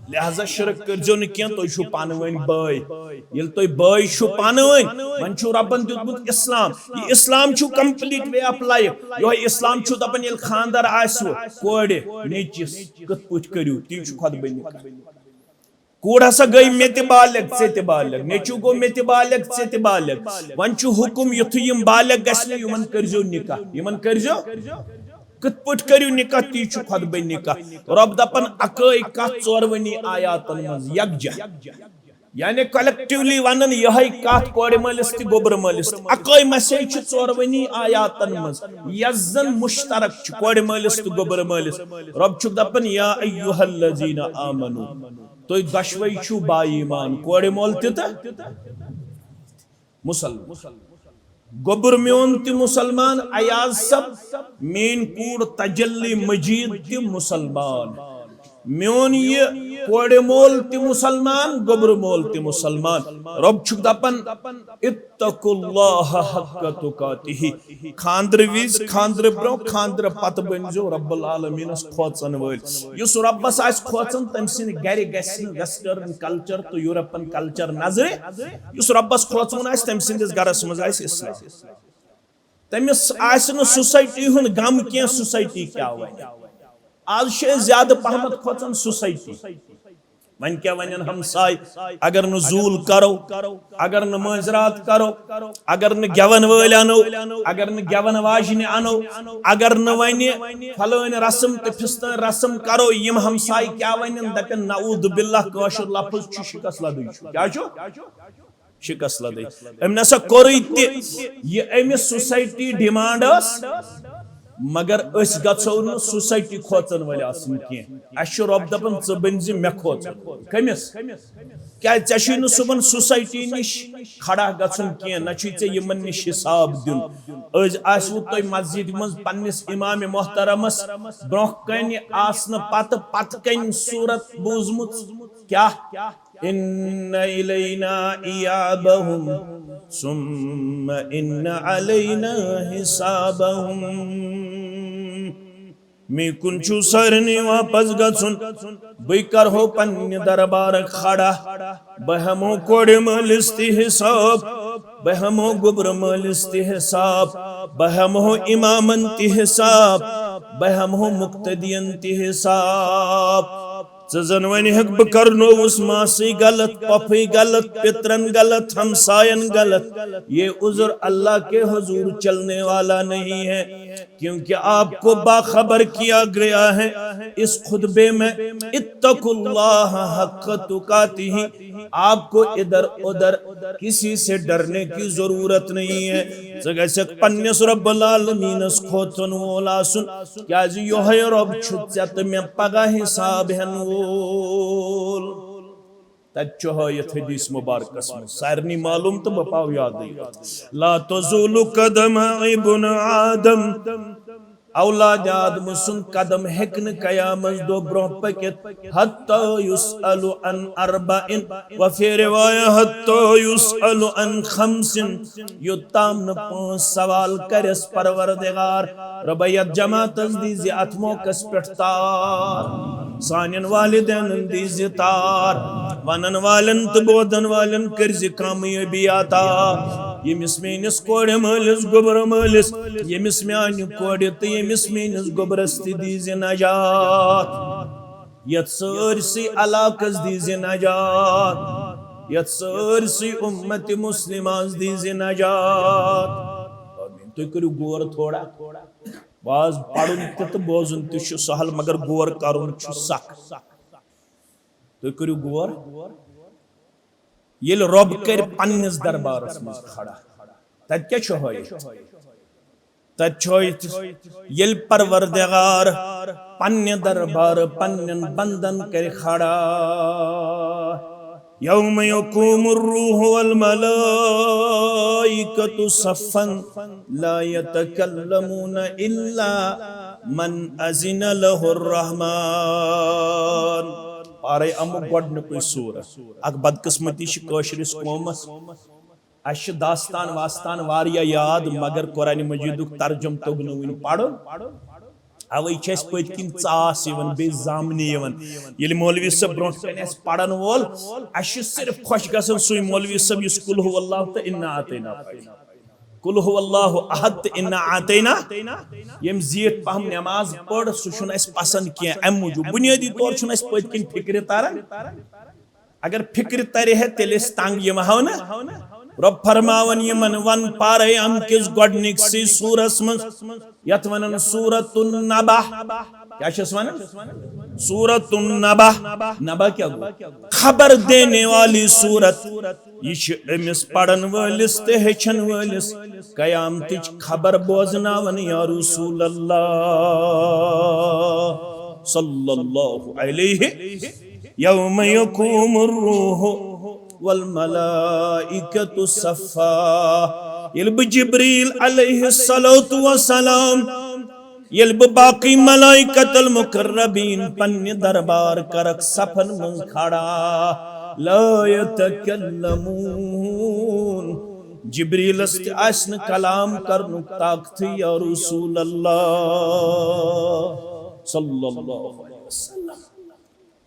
لہذا شرک کٔرزیو نہٕ کینٛہہ، تُہۍ چھِو پانہٕ ؤنۍ بٲے۔ ییٚلہِ تُہۍ بٲے چھِو پانہٕ ؤنۍ، وۄنۍ چھُو رۄبن دیُتمُت اسلام۔ یہِ اسلام چھُو complete way of life۔ یِہوٚے اسلام چھُو دپان، ییٚلہِ خانٛدر آسِوٕ کورِ نیٚچِس، کِتھ پٲٹھۍ کٔرِو، تی چھُ خۄطبہٕ نکاح۔ کوٗر ہسا گٔے مےٚ تہِ بالغ، ژےٚ تہِ بالغ، نیٚچوٗ گوٚو مےٚ تہِ بالغ، ژےٚ تہِ بالغ۔ وۄنۍ چھُ حُکُم، یُتھُے یِم بالغ گژھِ نہٕ، یِمن کٔرزیو نکاح، یِمن کٔرزیو۔ کِتھ پٲٹھۍ کٔرِو نکاح؟ تی چھُ خۄطبہٕ نکاح۔ رۄب دپان، اکٲے کتھ ژورؤنی آیاتن منٛز یکجا۔ یعنی collectively ونان یِہے کتھ کورِ مٲلِس تہِ گوٚبرٕ مٲلِس تہِ۔ اکٲے message چھِ ژورؤنی آیاتن منٛز، یۄس زن مشترک چھِ کورِ مٲلِس تہٕ گوٚبرٕ مٲلِس۔ رۄب چھُ دپان، یا ایھا الذین آمنو، تُہۍ دۄشوے چھِو با ایمان، کورِ مول تہِ تہٕ مسلمان۔ گوٚبُر میون تہِ مسلمان، ایاز صٲب، میٲنۍ کوٗر تجلی مجید تہِ مسلمان۔ میون یہِ کورِ مول تہِ مسلمان، گوٚبرٕ مول تہِ مسلمان۔ رۄب چھُ دپان، "اتقوا اللہ حق تقاتہ۔" خاندرٕ وِزِ، خاندرٕ برونٛہہ، خاندرٕ پتہٕ بٔنۍزیو رب العالمینس کھوژن وٲلۍ۔ یُس رۄبس آسہِ کھوژان، تٔمۍ سٕنٛدِ گرِ گژھِ نہٕ western culture تہٕ European culture نظرِ۔ یُس رۄبس کھوژوُن آسہِ، تٔمۍ سٕنٛدِس گرس منٛز آسہِ اسلام۔ تٔمِس آسہِ نہٕ society ہُنٛد غم کینٛہہ، society کیٛاہ وَنہِ۔ آز چھِ أسۍ زیادٕ پہمتھ کھوژان society۔ وۄنۍ کیٛاہ وَنن ہمساے؟ اگر نہٕ زوٗل کرو، اگر نہٕ مٲنٛزِ راتھ کرو، اگر نہٕ گٮ۪وَن وٲلۍ اَنو، اگر نہٕ گٮ۪وَن واجنہِ اَنو، اگر نہٕ وۄنۍ فلٲنۍ رسم تہٕ فِستٲنۍ رسم کرو، یِم ہمساے کیٛاہ وَنن؟ دَپن، "نعوذ باللہ، کٲشُر لفظ چھُ شکست لدٕے چھُ۔" کیٛاہ چھُ؟ شکست لدٕے۔ أمۍ نسا کوٚرُے تہِ۔ یہِ أمِس society demand ٲس، مگر أسۍ گژھو نہٕ society کھوژن وٲلۍ آسٕنۍ کینٛہہ۔ اَسہِ چھُ رۄب دپان، "ژٕ بٔنۍ زِ مےٚ کھوژن وول۔" کٔمِس؟ کیٛازِ ژےٚ چھُے نہٕ صُبحن society نِش کھڑا گژھُن کینٛہہ، نہ چھُے ژےٚ یِمن نِش حساب دیُن۔ أزۍ آسِوٕ تُہۍ مسجدِ منٛز پننِس امام محترمس برونٛہہ کنہِ آسنہٕ پتہٕ پتہٕ کنہِ سورت بوٗزمٕژ۔ کیٛاہ؟ ان الینا ایابہم ثم ان علینا حسابہم۔ مےٚ کُن چھُ سارنٕے واپس گژھُن۔ بٕے کرہو پننہِ دربارٕ کھڑا۔ بہٕ ہٮ۪مہو کورِ مٲلِس تہِ حساب۔ بہٕ ہٮ۪مہو گوٚبرٕ مٲلِس تہِ حساب۔ بہٕ ہٮ۪مہو امامن تہِ حساب۔ بہٕ ہٮ۪مہو مقتدین تہِ حساب۔ ژٕ زن ونہِ ہکھ، بہٕ کرنووُس ماسٕے غلط، پۄپھٕے غلط، پِترن غلط، ہمساین غلط۔ یہ عذر اللہ کے حضور چلنے والا نہیں ہے، کیونکہ آپ کو باخبر کیا گیا ہے اس خطبے میں، "اتقوا اللہ حق تقاتہ"۔ آپ کو ادھر ادھر کسی سے ڈرنے کی ضرورت نہیں ہے۔ ژٕ گژھکھ پننِس رب العالمینس کھوژن وول آسُن، کیازِ یۄہے رب چھُ ژےٚ تہٕ مےٚ پگاہ حساب ہٮ۪ن وول۔ تتہِ چھُ ہٲیِتھ حدیث مبارکس منٛز، سارنٕے معلوم تہٕ بہٕ پاو یادٕے۔ لا تزول قدم ابن آدم، اولاد آدم سُنٛد قدم ہیٚکہِ نہٕ قیامت دۄہ برونٛہہ پٔکِتھ، حتی یسأل عن اربع، وفی روایہ حتی یسأل عن خمس، یوٚتام نہٕ پانٛژھ سوال کرٮ۪س پروردگار۔ رۄبہ، یتھ جماعتس دیٖزِ اتھ موقعس پٮ۪ٹھ تار، سانٮ۪ن والدینن دیٖزِ تار، ونن والٮ۪ن تہٕ بوزن والٮ۪ن کٔرزِ کامیٲبی عطا۔ ییٚمِس میٲنِس کورِ مٲلِس، گوٚبرٕ مٲلِس، ییٚمِس میانہِ کورِ تہٕ ییٚمِس میٲنِس گوٚبرس تہِ دیٖزِ نجات۔ یتھ سٲرسٕے علاقس دیٖزِ نجات، یتھ سٲرسٕے امت مسلمس دیٖزِ نجات۔ آمین۔ تُہۍ کٔرِو غور تھوڑا۔ واز پرُن تہِ تہٕ بوزُن تہِ چھُ سہل، مگر غور کرُن چھُ سخ۔ تُہۍ کٔرِو غور، ییٚلہِ رۄب کرِ پننِس دربارس منٛز کھڑا، تتہِ کیٛاہ چھُ ہٲیِتھ؟ تتہِ چھُ ہٲیِتھ، ییٚلہِ پروردگار پننہِ دربارٕ پننٮ۪ن بندن کرِ کھڑا۔ یوم یقوم الروح والملائکۃ صفا لا یتکلمون الا من اذن له الرحمن۔ پارے آمُت گۄڈنیُکُے سورہ۔ اکھ بدقسمتی چھِ کٲشرِس قومس، اَسہِ چھِ داستان واستان واریاہ یاد، مگر قرآن مجیدُک ترجم توٚگ نہٕ وُنہِ پرُن۔ اوے چھِ اَسہِ پٔتۍ کِنۍ ژاس یِوان، بیٚیہِ زامنہِ یِوان۔ ییٚلہِ مولوی صٲب برونٛٹھ کنہِ آسہِ پرن وول، اَسہِ چھُ صرف خۄش گژھان سُے مولوی صٲب یُس قل هو اللہ تہٕ انا اعطینا پرِ۔ قل هو اللہ احد تہٕ انا اعطینا، ییٚمۍ زیٖٹھ پہم نماز پٔر، سُہ چھُنہٕ اَسہِ پسند کینٛہہ۔ امہِ موٗجوٗب بنیٲدی طور چھُنہٕ اَسہِ پٔتۍ کِنۍ فکرِ تران۔ اگر فکرِ ترِ ہے، تیٚلہِ أسۍ تنگ یِمہٕ ہاو نہٕ۔ رۄب فرماوان یِمن، ون پارے امہِ کِس گۄڈنِکسٕے سورس منٛز، یتھ ونان سورۃ النبأ۔ کیٛاہ چھِس ونان؟ سورۃ النبأ۔ نبأ کیٛاہ گوٚو؟ خبر دینے والی سورت۔ یہِ چھِ أمِس پرن وٲلِس تہٕ ہیٚچھن وٲلِس قیامتٕچ خبر بوزناوان، یا رسول اللہ صلی اللہ علیہ۔ یوم یقوم الروح والملائکۃ صفا۔ ییٚلہِ بہٕ جبریل علیہ الصلوۃ والسلام ییٚلہِ بہٕ باقٕے ملائکۃ المقربین پننہِ دربار کرکھ صفن منٛز کھڑا، لا یتکلمون، جبریلس تہِ آسہِ نہٕ کلام کرنُک طاقتٕے، یا رسول اللہ صلی اللہ علیہ وسلم۔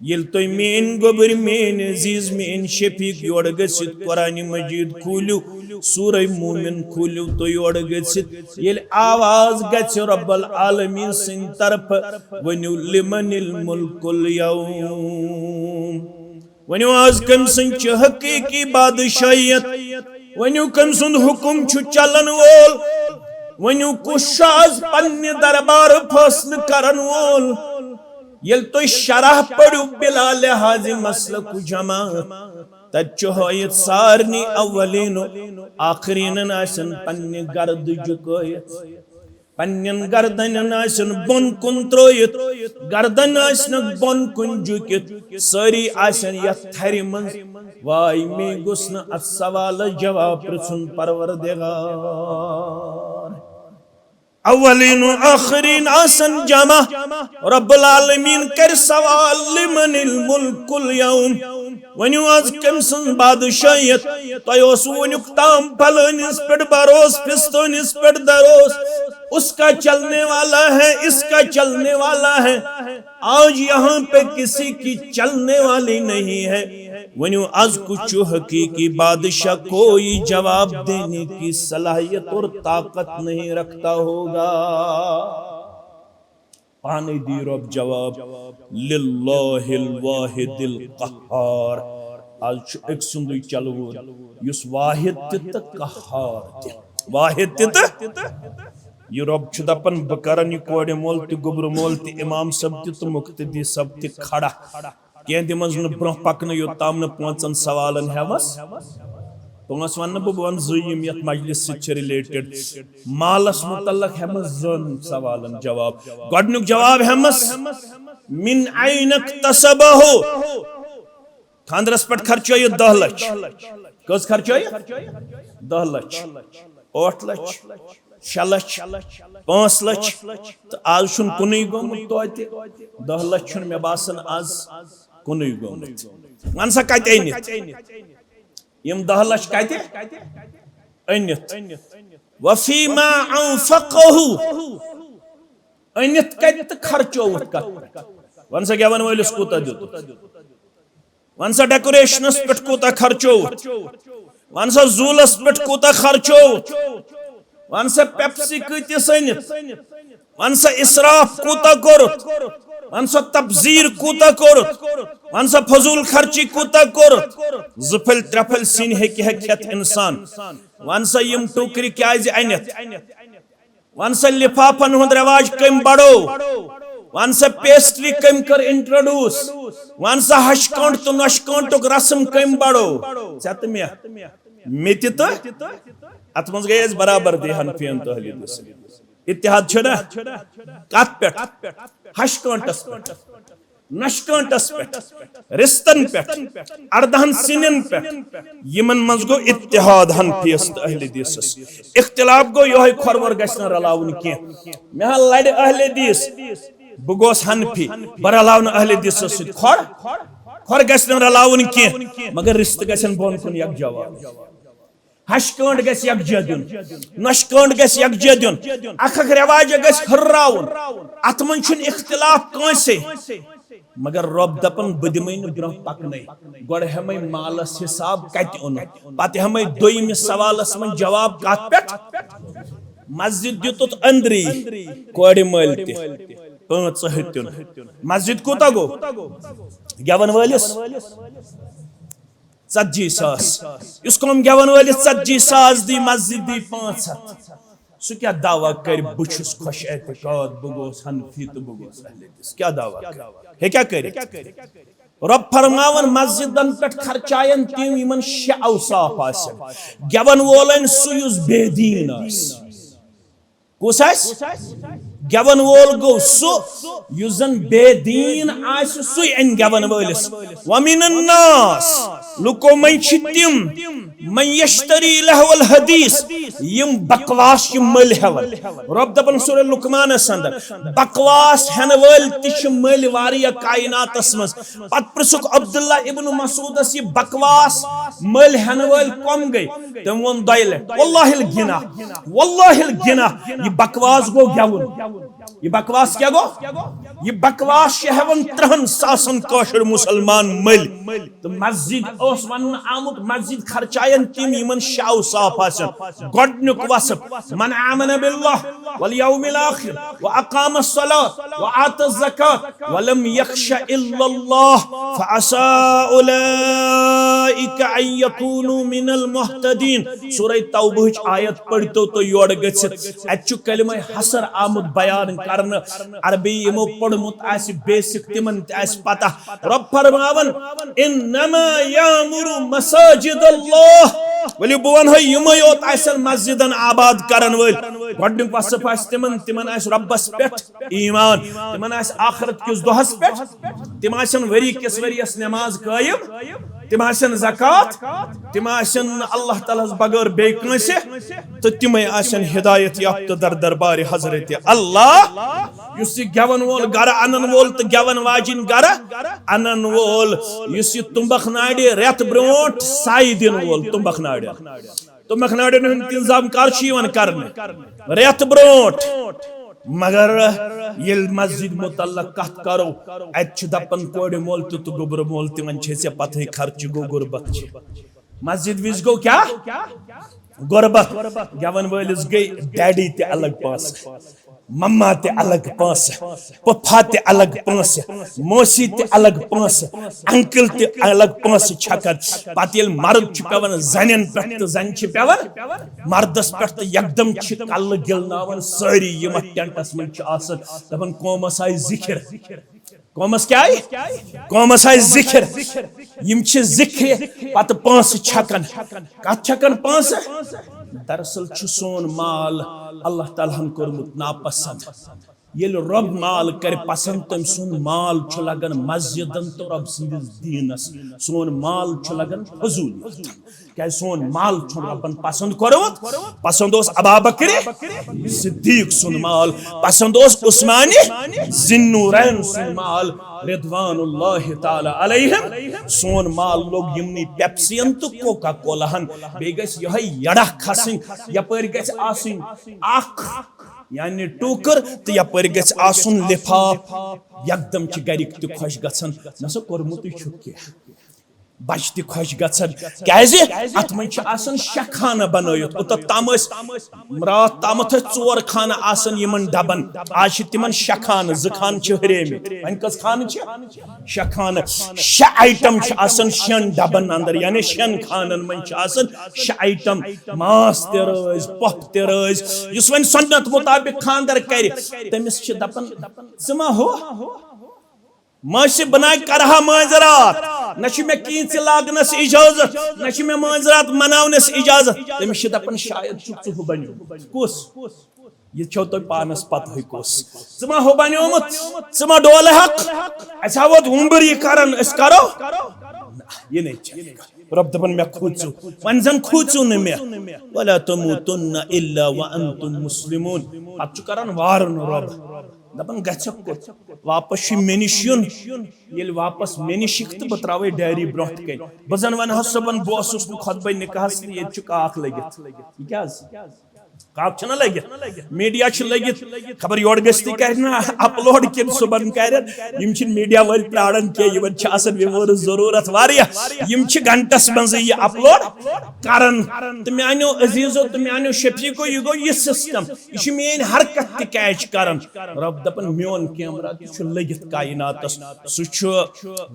ییٚلہِ تُہۍ میٲنۍ گوٚبٕرۍ، میٲنۍ عزیز، میٲنۍ شفیق یورٕ گٔژھِتھ قرآن مجید کھوٗلِو، سورہ مومن کھوٗلِو تُہۍ یورٕ گٔژھِتھ، ییٚلہِ آواز گژھِ رب العالمین سٕنٛدِ طرفہٕ، ؤنِو، لمن الملک الیوم۔ ؤنِو، آز کٔمۍ سٕنٛز چھِ حقیقی بادشاہیت؟ ؤنِو، کٔمۍ سُنٛد حکم چھُ چلن وول؟ ؤنِو، کُس چھُ آز پننہِ دربارٕ فٲصلہٕ کرن وول؟ ییٚلہِ تُہۍ شرح پٔرِو بلا لحاظ مسلک و جماعت، تتہِ چھُ ہٲیِتھ سارنٕے اولین و آخرینن آسن پننہِ گردٕ جُکٲیِتھ، پننٮ۪ن گردنٮ۪ن آسن بۄن کُن ترٲیِتھ، گردن آسنکھ بۄن کُن جُکِتھ، سٲری آسن یتھ تھرِ منٛز۔ واے، مے گوٚژھ نہٕ اتھ سوالس جواب پرژھُن پروردگار۔ اولین و آخرین آسن جمع، رب العالمین کرِ سوال، لمن الملک الیوم؟ ؤنِو، آز کٔمۍ سٕنٛز بادشاہیت؟ تۄہہِ اوسوٕ وٕنیُک تام فلٲنِس پٮ۪ٹھ بھروسہٕ، فستٲنِس پٮ۪ٹھ بھروسہٕ، اس کا چلنے والا ہے، اس کا چلنے والا ہے۔ آج یہاں پہ کسی کی چلنے والی نہیں ہے۔ ؤنِو، از کچھ حقیقی بادشاہ کوئی جواب دینے کی صلاحیت اور طاقت نہیں رکھتا ہوگا۔ پانے دی رب جواب، للہ الواحد القہار۔ از چھُ أکۍ سُنٛدُے چلوُن، یُس واحد تہِ تہٕ قہار تہِ۔ واحد تہِ تہٕ۔ یہِ رب چھُ دپان، بہٕ کرن یہِ کورِ مول تہِ، گوٚبرٕ مول تہِ، امام صٲب تہِ تہٕ مقتدی صٲب تہِ کھڑا۔ کینٛہہ دِمس نہٕ برونٛہہ پکنہٕ، یوٚت تام نہٕ پانٛژن سوالن ہٮ۪مس۔ پانٛژھ ونہٕ نہٕ بہٕ، بہٕ ونہٕ زٕ یِم یتھ مجلس سۭتۍ چھِ related۔ مالس متعلق ہٮ۪مس زن سوالن جواب۔ گۄڈنیُک جواب ہٮ۪مس، من این اکتسبہ؟ خاندرس پٮ۪ٹھ خرچٲیِتھ دَہ لچھ۔ کٔژ خرچٲیِتھ؟ دَہ لچھ، ٲٹھ لچھ، شےٚ لچھ، پانٛژھ لچھ۔ تہٕ آز چھُنہٕ کُنُے گوٚمُت توتہِ۔ دَہ لچھ چھُنہٕ مےٚ باسان آز کُنُے گوٚمُت۔ وَن سا، کَتہِ أنِتھ؟ یِم دَہ لچھ کَتہِ أنِتھ؟ وفیما انفقہ، أنِتھ کَتہِ تہٕ خرچووُتھ کَتھ پٮ۪ٹھ؟ وَن سا، گٮ۪وَن وٲلِس کوٗتاہ دیُتُتھ؟ وَن سا، ڈیکوریشنس پٮ۪ٹھ کوٗتاہ خرچووُتھ؟ وَن سا، زوٗلس پٮ۪ٹھ کوٗتاہ خرچووُتھ؟ وَن سا، پیپسی کۭتِس أنِتھ؟ وَن سا، اسراف کوٗتاہ کوٚرُتھ؟ وَن سا، تبذیر کوٗتاہ کوٚرُتھ؟ وَن سا، فضوٗل خرچی کوٗتاہ کوٚرُتھ؟ زٕ پھٔلۍ ترٛےٚ پھٔلۍ سِنۍ ہیٚکہِ ہا کھٮ۪تھ اِنسان۔ وَن سا، یِم ٹوٗکرِ کیٛازِ اَنِتھ؟ وَن سا، لِفافن ہُنٛد رٮ۪واج کٔمۍ بڑو؟ وَن سا، پیسٹری کٔمۍ کٔر introduce؟ وَن سا، ہَشہِ کٲنٛٹہٕ تہٕ نۄشہِ کٲنٛٹُک رسم کٔمۍ بڑو؟ ژےٚ تہٕ مےٚ، مےٚ تہِ تہٕ۔ اَتھ منٛز گٔے اَسہِ برابر دی حنفین تہٕ اہل حدیث۔ اتحاد چھُ نا؟ کَتھ پٮ۪ٹھ؟ ہَشہِ کٲنٛٹَس پٮ۪ٹھ، نۄشہِ کٲنٛٹَس پٮ۪ٹھ، رِستَن پٮ۪ٹھ، اَردَہَن سِنٮ۪ن پٮ۪ٹھ۔ یِمَن منٛز گوٚو اتحاد حنفیَس تہٕ اہل حدیثَس۔ اختلاف گوٚو یِہوٚے، کھۄر وۄر گژھِ نہٕ رلاوُن کینٛہہ۔ مےٚ ہا لَڑِ اہل حدیث، بہٕ گوس حنفی، بہٕ رلاونہٕ اہل حدیثس سۭتۍ کھۄر، کھۄر گژھِ نہٕ رلاوُن کینٛہہ، مگر رِستہٕ گژھن بۄن کُن یکجا والٕنۍ۔ ہَشہِ کٲنٛٹھ گژھِ یکجا دیُن، نۄشہِ کٲنٛٹھ گژھِ یکجا دیُن، اکھ اکھ رٮ۪واج گژھِ ہُرراوُن۔ اتھ منٛز چھُنہٕ اختلاف کٲنٛسے، مگر رۄب دپان، بہٕ دِمے نہٕ برونٛہہ پکنَے، گۄڈٕ ہٮ۪مے مالس حساب کتہِ اوٚنُتھ، پتہٕ ہٮ۪مے دوٚیمِس سوالس منٛز جواب، کتھ پٮ۪ٹھ؟ مسجد دیُتُتھ أنٛدری کورِ مٲلۍ تہِ پانٛژھ ہتہِ تیُن۔ مسجد کوٗتاہ گوٚو؟ گٮ۪وَن وٲلِس ژتجی ساس۔ یُس قوم گٮ۪وَن وٲلِس ژتجی ساس دی، مسجد دی پانٛژھ ہتھ، سُہ کیٛاہ دعویٰ کرِ، بہٕ چھُس خۄش اعتقاد، بہٕ گوس حنفی تہٕ بہٕ گوس اہل حدیث؟ کیٛاہ دعویٰ کرِ؟ ہیٚکیٛاہ کٔرِتھ؟ رۄب فرماوان، مسجدن پٮ۪ٹھ خرچاین تِم، یِمن شےٚ اوصاف آسن۔ گٮ۪ون وول آسہِ سُہ، یُس بے دیٖن آسہِ۔ کُس آسہِ؟ گٮ۪ون وول گوٚو سُہ، یُس زن بے دین آسہِ، سُے انہِ گٮ۪ون وٲلِس۔ ومن الناس، لُکو منٛز چھِ تِم، من یشتری لہو الحدیث، یِم بکواس چھِ مٔلۍ ہٮ۪وان۔ رۄب دپان سورہ لقمانس اندر، بکواس ہٮ۪نہٕ وٲلۍ تہِ چھِ مٔلۍ واریاہ کائناتس منٛز۔ پتہٕ پرژھُکھ عبداللہ ابن مسعودس، یہِ بکواس مٔلۍ ہٮ۪نہٕ وٲلۍ کم گٔے؟ تٔمۍ ووٚن دۄیہِ لٹہِ، واللہ الغنا، واللہ الغنا، یہِ بکواس گوٚو گٮ۪وُن۔ یہِ بکواس کیٛاہ گوٚو؟ یہِ بکواس چھِ ہٮ۪وان ترٛہن ساسن کٲشِر مسلمان مٔلۍ۔ تہٕ مسجد اوس وننہٕ آمُت، مسجد خرچاین تِم، یِمن شاو صاف آسن۔ گۄڈنیُک وصف، من آمن باللہ والیوم الاخر واقام الصلاۃ وآت الزکات ولم یخش الا اللہ فعسیٰ اولئک ان یکونوا من المہتدین۔ سورہ توبہٕچ آیت پٔرۍتو تُہۍ یورٕ گٔژھِتھ۔ اتہِ چھُ کلمہ حصر آمُت بیان کرنہٕ۔ عربی یِمو پوٚرمُت آسہِ بیسک، تِمن تہِ آسہِ پتہ۔ رۄب فرماوان، انما یعمر مساجد اللہ۔ ؤلِو بہٕ ونہو، یِمے یوت آسن مسجدن آباد کرن وٲلۍ۔ گۄڈنیُک وصف آسہِ تِمن، تِمن آسہِ رۄبس پٮ۪ٹھ ایمان، تِمن آسہِ آخرت کِس دۄہس پٮ۪ٹھ، تِم آسن ؤری کِس ؤریس نماز قٲیِم، تِم آسن زکوٰۃ، تِم آسن نہٕ اللہ تعالیٰ ہس بغٲر بیٚیہِ کٲنٛسہِ، تہٕ تِمے آسن ہدایت یافتہٕ در دربارِ حضرت اللہ۔ یُس یہِ گٮ۪ون وول گرٕ انن وول تہٕ گٮ۪ون واجِنۍ گرٕ انن وول، یُس یہِ تُمبکھ ناڑِ رٮ۪تھ برونٛٹھ سایہِ دِنہٕ وول تُمبکھ ناڑِ، تُمبکھ ناڑٮ۪ن ہُنٛد انتظام کر چھُ یِوان کرنہٕ؟ رٮ۪تھ برونٛٹھ۔ مگر ییٚلہِ مسجد متعلق کتھ کرو، اتہِ چھِ دپان کورِ مول تہِ تہٕ گوٚبرٕ مول تہِ، وۄنۍ چھے ژےٚ پتہٕے، خرچہِ گوٚو، غربت چھِ۔ مسجد وِزِ گوٚو کیٛاہ؟ غربت۔ گٮ۪ون وٲلِس گٔے ڈیڈی تہِ الگ پونٛسہٕ، مما تہِ الگ پونٛسہٕ، پھوپھا تہِ الگ پونٛسہٕ، موسی تہِ الگ پونٛسہٕ، انکل تہِ الگ پونٛسہٕ چھکان۔ پتہٕ ییٚلہِ مرد چھُ پٮ۪وان زنٮ۪ن پٮ۪ٹھ تہٕ زنہِ چھِ پٮ۪وان مردس پٮ۪ٹھ، تہٕ یکدم چھِ کلہٕ گِلناوان سٲری یِم اتھ ٹینٹس منٛز چھِ آسان، دپان، قومس آیہِ ذِکر۔ قومس کیٛاہ آیہِ؟ قومس آیہِ ذِکر۔ یِم چھِ ذِکرِ پتہٕ پونٛسہٕ چھکان۔ کتھ چھکان پونٛسہٕ؟ دراصل چھُ سون مال اللہ تعالیٰ ہن کوٚرمُت ناپسند۔ ییٚلہِ رۄب مال کرِ پسند، تٔمۍ سُنٛد مال چھُ لگان مسجدن تہٕ رۄب سٕنٛدِس دیٖنس۔ سون مال چھُ لگان فضوٗلیتن۔ کیازِ سون مال چھُنہٕ رۄبن پسند کوٚرمُت۔ پسند اوس ابا بکرِ صدیق سُنٛد مال، پسند اوس عثمانِ ذی النورین سُنٛد مال، رضوان اللہ تعالیٰ علیہم۔ سون مال لوٚگ یِمنٕے پیپسین تہٕ کوکا کولاہن۔ بیٚیہِ گژھِ یِہوٚے یڑا کھسٕنۍ، یپٲرۍ گژھِ آسٕنۍ اکھ، یعنی ٹوٗکٕر، تہٕ یپٲرۍ گژھِ آسُن لفاف۔ یکدم چھِ گرِکۍ تہِ خۄش گژھان، نہ سا کوٚرمُتٕے چھُکھ کینٛہہ۔ بچہِ تہِ خۄش گژھان، کیازِ اتھ منٛز چھِ آسان شےٚ خانہٕ بنٲیِتھ۔ اوٚتتھ تام ٲسۍ راتھ تامتھ ٲسۍ ژور خانہٕ آسان یِمن ڈبن، آز چھِ تِمن شےٚ خانہٕ، زٕ خانہٕ چھِ ہُریمٕتۍ۔ وۄنۍ کٔژ خانہٕ چھِ؟ شےٚ خانہٕ۔ شےٚ آیٹم چھِ آسان شٮ۪ن ڈبن اندر، یعنی شٮ۪ن خانن منٛز چھِ آسان شےٚ آیٹم۔ ماز تہِ رٲزۍ، پۄپھ تہِ رٲزۍ۔ یُس وۄنۍ سنت مطابق خاندر کرِ، تٔمِس چھِ دپان، ژٕ ما ہُہ؟ مٲنٛسہِ بناے کرہا مٲنٛزِ راتھ، نہ چھُ مےٚ کینٛژِ لاگنس اجازت، نہ چھُ مےٚ مٲنٛزِ راتھ مناونس اجازت۔ تٔمِس چھِ دپان، شاید چھُکھ ژٕ ہُہ بنیومُت۔ کُس؟ یہِ چھو تۄہہِ پانس پتہٕے کُس۔ ژٕ ما ہُہ بنیومُت؟ ژٕ ما ڈولہٕ حق؟ اسہِ ہا ووت وُمبٕر یہِ کران، أسۍ کرو؟ نہ، یہِ نَے چھَنہٕ کَتھ۔ رۄب دَپان، مےٚ کھوٗژِو، وۄنۍ زَن کھوٗژِو نہٕ مےٚ۔ ولا تموتن الا وانتم مسلمون۔ پتہٕ چھُ کران وارن رۄب، دَپان، گژھکھ کوٚت؟ واپس چھُ مےٚ نِش یُن۔ ییٚلہِ واپس مےٚ نِش یِکھ تہٕ بہٕ ترٛاوَے ڈیری برٛونٛٹھ کَنہِ۔ بہٕ زَن وَنہٕ ہا صُبحن، بہٕ اوسُس نہٕ خۄطبَے نِکاحَس تہٕ ییٚتہِ چھُ کاکھ لٔگِتھ۔ یہِ کیٛاہ حظ؟ کاکھ چھُنہ لٔگِتھ، میڈیا چھُ لٔگِتھ، خبر یورٕ گژھِ تہِ کرِ نہ اپلوڈ کِنہٕ صُبحن کرن۔ یِم چھِنہٕ میڈیا وٲلۍ پراران کینٛہہ، یِمن چھِ آسان viewers ضروٗرت واریاہ۔ یِم چھِ گھنٹس منٛزٕے یہِ اپلوڈ کران۔ تہٕ میانیو عزیزو تہٕ میانیو شفیقو، یہِ گوٚو یہِ سسٹم، یہِ چھُ میٲنۍ حرکت تہِ کیچ کران۔ رۄب دپان، میون کیمرہ تہِ چھُ لٔگِتھ کائناتس، سُہ چھُ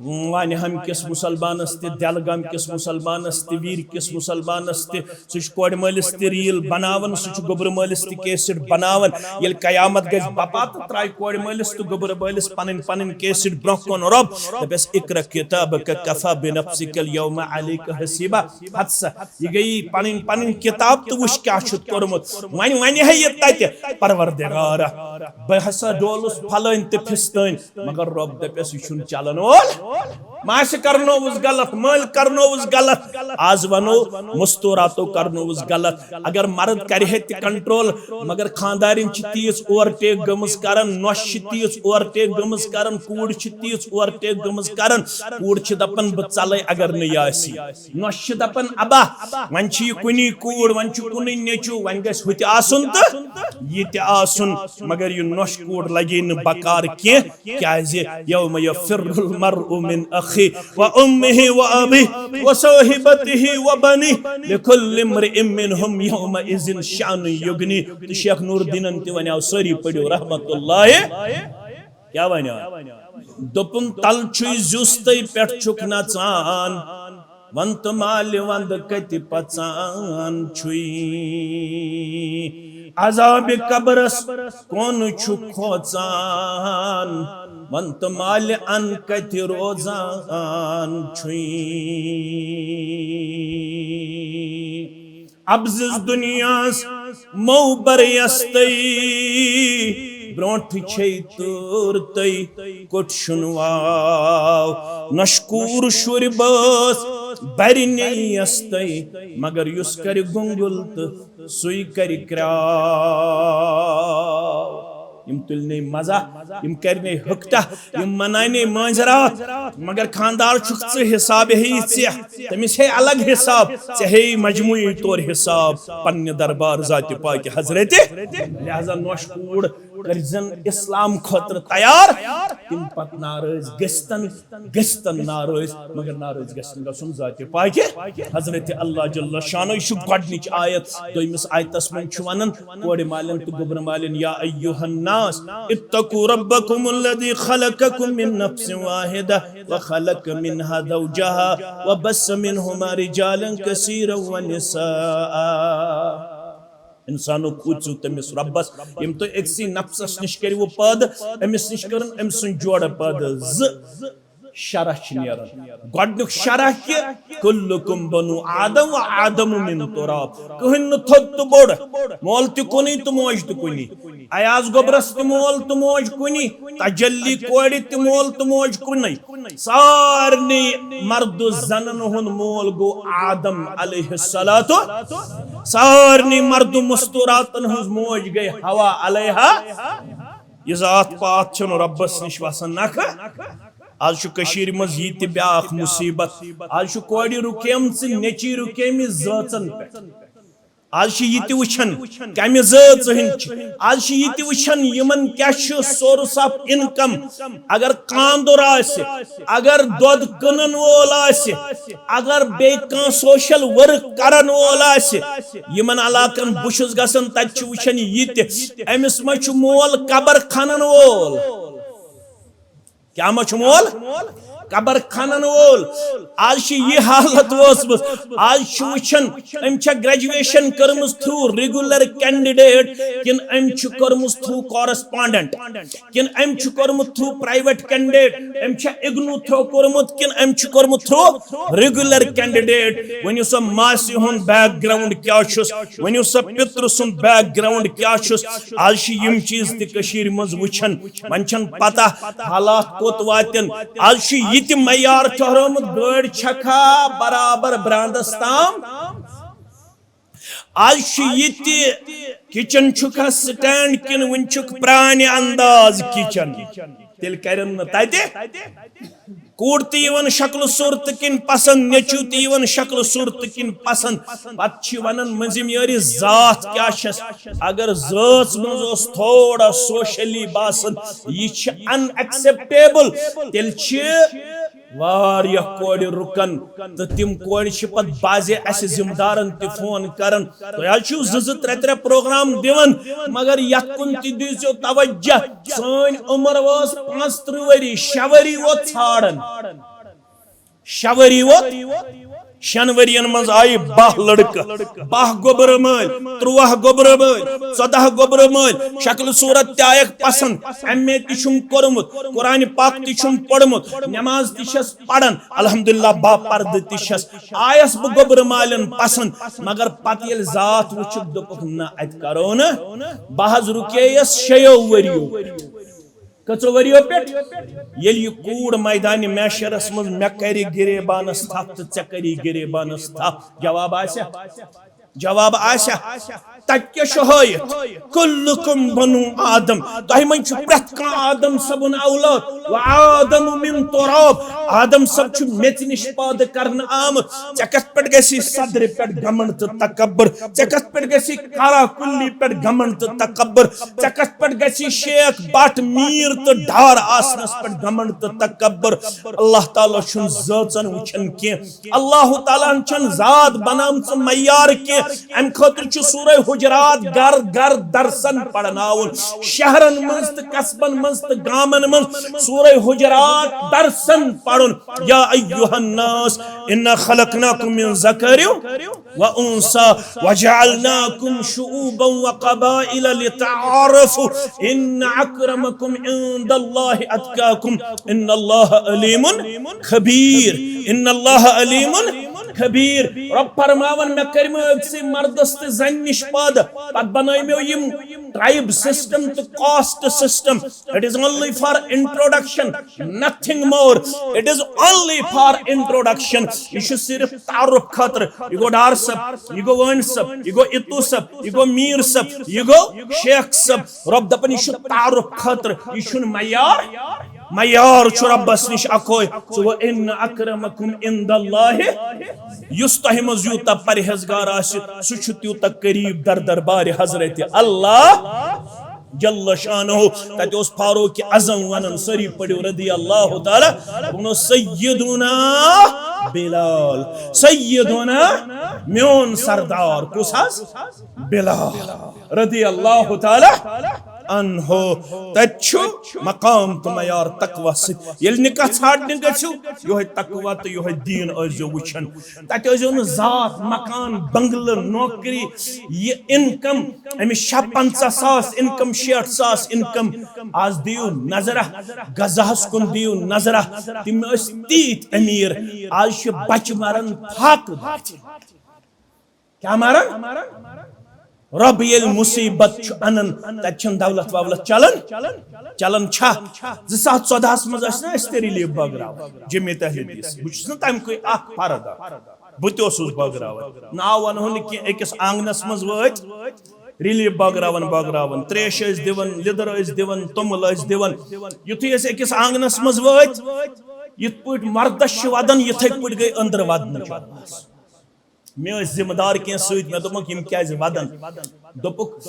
وانِہامہِ کِس مُسلمانس تہِ، دٮ۪لگام کِس مُسلمانس تہِ، ویٖر کِس مُسلمانس تہِ، سُہ چھُ کورِ مٲلِس تہِ ریٖل بناوان، سُہ چھُ گوٚبرٕ مٲلِس تہِ کیسٹ بناوان۔ ییٚلہِ قیامت گژھِ بپا تہٕ ترٛایہِ کورِ مٲلِس تہٕ گوٚبرٕ مٲلِس پنٕنۍ پنٕنۍ کیسٹ برونٛہہ کُن رۄب، دَپٮ۪س، "اقرأ کتابک کفی بنفسک الیوم علیک حسیبا۔" ہتہٕ سا، یہِ گٔیی پنٕنۍ پنٕنۍ کتاب تہٕ وٕچھ کیٛاہ چھُتھ کوٚرمُت۔ وۄنۍ ونہِ ہے یہِ تتہِ، "پروردگارا، بہٕ ہسا ڈولُس پھلٲنۍ تہٕ پھِستٲنۍ۔" مگر رۄب دَپٮ۪س، "یہِ چھُنہٕ چلان وول۔ ماسہِ کرنووُس غلط، مٲلۍ کرنووُس غلط، آز ونو مستوراتو کرنووُس غلط۔" اگر مرد کرِ ہے تہِ کنٹرول، مگر خاندارِنۍ چھِ تیٖژ اوورٹیک گٔمٕژ کران، نۄش چھِ تیٖژ اوورٹیک گٔمٕژ کران، کوٗر چھِ تیٖژ اوورٹیک گٔمٕژ کران، کوٗر چھِ دپان، "بہٕ ژلے اگر نہٕ یہِ آسی۔" نۄش چھِ دپان، "ابا، وۄنۍ چھِ یہِ کُنی کوٗر، وۄنۍ چھُ کُنُے نیٚچوٗ، وۄنۍ گژھِ ہُہ تہِ آسُن تہٕ یہِ تہِ آسُن۔" مگر یہِ نۄش کوٗر لگے نہٕ بکار کینٛہہ، کیازِ یوم یفر المرء من اخی و امہ و ابی و صاحبتہ و بنی لکل امرئ منہم یومئذ شأن یغنی۔ تہٕ شیخ نور الدینن تہِ ونیو، سٲری پٔرِو رحمت اللہ۔ کیٛاہ ونیو؟ دوٚپُن، "تل چھُے زیُستَے پٮ۪ٹھ چھُکھ نژان، وَن تہٕ مالہِ وَندٕ کَتہِ پَژان چھُے؟ عذابِ قبرَس کونہٕ چھُ کھوژان، وَن تہٕ مالہِ اَن کَتہِ روزان چھُے؟" ابزس دنیاس مو بریستئی، برونٹھ چھے تور تئی کوٚٹ شُنواو۔ نشکور شُرۍ بٲژ برِ نیستئی، مگر یُس کرِ گُنگُل تہٕ سُے کرِ کرٛاو۔ یِم تُلۍ نے مزہ، یِم کرِ نے ہکٹہ، یِم مناے نے مٲنٛزِ راتھ، مگر خاندار چھُکھ ژٕ حساب ہیٚیی ژےٚ، تٔمِس ہے الگ حساب، ژےٚ ہیٚیی مجموعی طور حساب پننہِ دربار ذاتِ پاکہِ حضرتِ۔ لہذا نوش کوٗر کٔرزن اسلام خٲطرٕ تیار، تِم پتہٕ ناراض گٔژھتن، گٔژھتن ناراض، مگر ناراض گژھِ نہٕ گژھُن ذاتِ پاکہِ حضرتِ اللہ جل شانہ۔ یہِ چھُ گۄڈنِچ آیت۔ دوٚیمِس آیتس منٛز چھُ ونان کورِ مالٮ۪ن تہٕ گوٚبرٕ مالٮ۪ن، یا ایھا الناس اتقوا ربکم الذی خلقکم من نفس واحدہ وخلق منها زوجها وبث منهما رجالا کثیرا ونساء۔ انسانو، کھوٗژِو تٔمِس رۄبس، ییٚمۍ تُہۍ أکسٕے نفسس نِش کٔرِوٕ پٲدٕ، أمِس نِش کٔرٕن أمۍ سٕنٛز جوڑٕ پٲدٕ۔ زٕ شرح چھِ نیران۔ گۄڈٕنیُک شرح کہِ کلکم بنو آدم و آدم من تراب، کٕہٕنۍ نہٕ تھوٚد تہٕ بوٚڑ، مول تہِ کُنُے تہٕ موج تہِ کُنی، ایاز گوٚبرس تہِ مول تہٕ موج کُنی، تجلی کورِ تہِ مول تہٕ موج کُنُے۔ سارنٕے مردٕ زنن ہُنٛد مول گوٚو آدم علیہ الصلوۃ، سارنٕے مردٕ مستوراتن ہٕنٛز موج گٔے حوا علیہا۔ یہِ ذات پاتھ چھُنہٕ رۄبس نِش وسان نکھٕ۔ آز چھُ کٔشیٖرِ منٛز یہِ تہِ بیٛاکھ مُصیٖبت۔ آز چھُ کورِ رُکیمژٕ، نیٚچی رُکیمٕتۍ زٲژن پٮ۪ٹھ۔ آز چھِ یہِ تہِ وٕچھان کمہِ زٲژ ہٕنٛدۍ چھِ۔ آز چھِ یہِ تہِ وٕچھان یِمن کیٛاہ چھُ source of income۔ اگر کاندُر آسہِ، اگر دۄد کٕنن وول آسہِ، اگر بیٚیہِ کانٛہہ social work کرن وول آسہِ، یِمن علاقن بہٕ چھُس گژھان، تتہِ چھُ وٕچھان یہِ تہِ، أمِس ما چھُ مول قبر کھنن وول؟ کیٛاہ ما چھُ مول؟ قبر کھنن وول۔ آز چھِ یہِ حالت وٲژمٕژ۔ آز چھُ وٕچھان، أمۍ چھا graduation کٔرمٕژ through regular candidate کِنہٕ أمۍ چھُ کٔرمٕژ through correspondent، کِنہٕ أمۍ چھُ کٔرمٕژ through private candidate، أمۍ چھا اِگنو through کوٚرمُت کِنہٕ أمۍ چھُ کوٚرمُت through regular candidate۔ ؤنِو سا، ماسہِ ہُنٛد background کیٛاہ چھُس، ؤنِو سا، پِترٕ سُنٛد background کیٛاہ چھُس۔ آز چھِ یِم چیٖز تہِ کٔشیٖرِ منٛز وٕچھان۔ وۄنۍ چھَنہٕ پتہ حالات کوٚت واتن۔ آز چھُ یہِ تہِ معیار ٹھہرومُت، گٲڑۍ چھکھا برابر براندس تام۔ آز چھُ یہِ تہِ، kitchen چھُکھا stand کِنہٕ وُنہِ چھُکھ پرانہِ انداز kitchen؟ تیٚلہِ کرن نہٕ تتہِ۔ کوٗر تہِ یِوان شکلہٕ صوٗرتہٕ کِنۍ پسند، نیٚچوٗ تہِ یِوان شکلہٕ صوٗرتہٕ کِنۍ پسند۔ پتہٕ چھِ ونان، مٔنٛزِم یٲرِ ذات کیٛاہ چھَس؟ اگر ذٲژ منٛز اوس تھوڑا socially باسان، یہِ چھِ unacceptable، تیٚلہِ چھِ واریاہ کورِ رُکان تہٕ تِم کورِ چھِ پتہٕ بعضے اَسہِ ذمہٕ دارن تہِ فون کران، "تُہۍ حظ چھِو زٕ زٕ ترٛےٚ ترٛےٚ پروگرام دِوان، مگر یتھ کُن تہِ دیٖزیو توجہ، سٲنۍ عمر وٲژ پانٛژترٕٛہ ؤری، شےٚ ؤری ووت ژھانٛڈان۔" شےٚ ؤری ووت، شٮ۪ن ؤرین منٛز آیہِ باہ لڑکہٕ، باہ گوٚبرٕ مٲلۍ، ترٛواہ گوٚبرٕ مٲلۍ، ژۄداہ گوٚبرٕ مٲلۍ۔ شکل صورت تہِ آیکھ پسند، ایم اے تہِ چھُم کوٚرمُت، قرآن پاک تہِ چھُم پوٚرمُت، نماز تہِ چھَس پران، الحمدللہ، باپردٕ تہِ چھَس۔ آیس بہٕ گوٚبرٕ مالٮ۪ن پسند، مگر پتہٕ ییٚلہِ ذات وٕچھُکھ، دوٚپُکھ، نہ، اتہِ کرو نہٕ۔ بہٕ حظ رُکییس شیٚیو ؤرِیو۔ کٔژو ؤرِیو پٮ۪ٹھ؟ ییٚلہِ یہِ کوٗر میدانِ محشرس منٛز مےٚ کرِ گریبانس تھپھ تہٕ ژےٚ کری گریبانس تھپھ، جواب آسیا؟ جواب آسیا؟ تتہِ کیٛاہ چھُ ہٲیِتھ؟ کلکم بنو آدم، تۄہہِ منٛز چھُ پرٛٮ۪تھ کانٛہہ آدم صٲبُن اولاد۔ و آدم من تراب، آدم صٲب چھُ میٚژِ نِش پٲدٕ کرنہٕ آمُت۔ ژےٚ کتھ پٮ۪ٹھ گژھی صدرِ پٮ۪ٹھ گمنڈ تہٕ تکبر؟ ژےٚ کتھ پٮ۪ٹھ گژھی کارا کلی پٮ۪ٹھ گمنڈ تہٕ تکبر؟ ژےٚ کتھ پٮ۪ٹھ گژھی شیخ بٹ میر تہٕ ڈار آسنس پٮ۪ٹھ گمنڈ تہٕ تکبر؟ اللہ تعالیٰ چھُنہٕ زٲژن وٕچھان کینٛہہ۔ اللہ تعالیٰ ہن چھنہٕ ذات بنٲومٕژ معیار کینٛہہ۔ امہِ خٲطرٕ چھُ سورہ حجرات گر گر درسن پرناوُن، شہرن منٛز تہٕ قصبن منٛز تہٕ گامن منٛز سورہ حجرات درسن پرُن۔ یا ایھا الناس انا خلقناکم من ذکر و انثی وجعلناکم شعوبا و قبائل لتعارفوا ان اکرمکم عند اللہ اتقاکم ان اللہ علیم خبیر۔ ان اللہ علیم خبیر۔ رب فرماوان، مےٚ کٔرۍ مےٚ أکسٕے مردس تہٕ زنہِ نِش پٲدٕ، پتہٕ بنٲے مےٚ یِم ٹرائب سسٹم تہٕ caste system. It is only for introduction, nothing more. It is only for introduction. یہِ چھُ صرف تعارف خٲطرٕ۔ یہِ گوٚو ڈار صٲب، یہِ گوٚو وٲنۍ صٲب، یہِ گوٚو اتو صٲب، یہِ گوٚو میٖر صٲب، یہِ گوٚو شیخ صٲب۔ رب دپان، یہِ چھُ تعارف خٲطرٕ، یہِ چھُنہٕ معیار۔ معیار چھُ ربس نِش اکوے۔ سُہ گوٚو، ان اکرمکم عند اللہ، یُس تۄہہِ منٛز یوٗتاہ پرہیزگار آسہِ، سُہ چھُ تیوٗتاہ قریب در دربارِ حضرت اللہ جل شانہ۔ تتہِ اوس فاروق اعظم ونان، سٲری پٔرِو رضی اللہ تعالیٰ، ووٚنُس، سیدنا بلال، سیدنا، میون سردار۔ کُس حظ؟ بلال رضی اللہ تعالیٰ عنہ۔ تتہِ چھُ مقام تہٕ معیار تقوی سۭتۍ۔ ییٚلہِ نکاح ژھانڈنہِ گژھِو، یِہوٚے تقوی تہٕ یِہوٚے دیٖن ٲسۍزیو وٕچھان۔ تتہِ ٲسۍزیو نہٕ ذات، مکان، بنگلہٕ، نوکری، یہِ انکم، أمِس چھا پنژاہ ساس انکم، شیٹھ ساس انکم۔ آز دِیِو نظرہ، غزہس کُن دِیِو نظرہ، تِم ٲسۍ تیٖتۍ امیر۔ آز چھِ بچہِ مران فاقہٕ۔ کیٛاہ مران؟ رب ییٚلہِ مصیبت چھُ انان، تتہِ چھَنہٕ دولت وولت چلان؟ چلان چھا؟ زٕ ساس ژۄدہس منٛز ٲسۍ نا أسۍ تہِ ریلیف بٲگراوان، جمعیت اہل حدیث۔ بہٕ چھُس نہٕ تَمہِ کُے اکھ فرد اکھ۔ بہٕ تہِ اوسُس بٲگراوان۔ ناو ونہو نہٕ کینٛہہ، أکِس آنگنس منٛز وٲتۍ ریلیف بٲگراوان بٲگراوان، تریش ٲسۍ دِوان، لیدٕر ٲسۍ دِوان، توٚمُل ٲسۍ دِوان۔ یُتھُے أسۍ أکِس آنگنس منٛز وٲتۍ، یِتھ پٲٹھۍ مردس چھِ ودان، یِتھے پٲٹھۍ گٔے أنٛدرٕ ودنٕچ۔ مےٚ ٲسۍ ذمہٕ دار کینٛہہ سۭتۍ، مےٚ دوٚپمَکھ، یِم کیٛازِ وَدَن؟ دوٚپُکھ،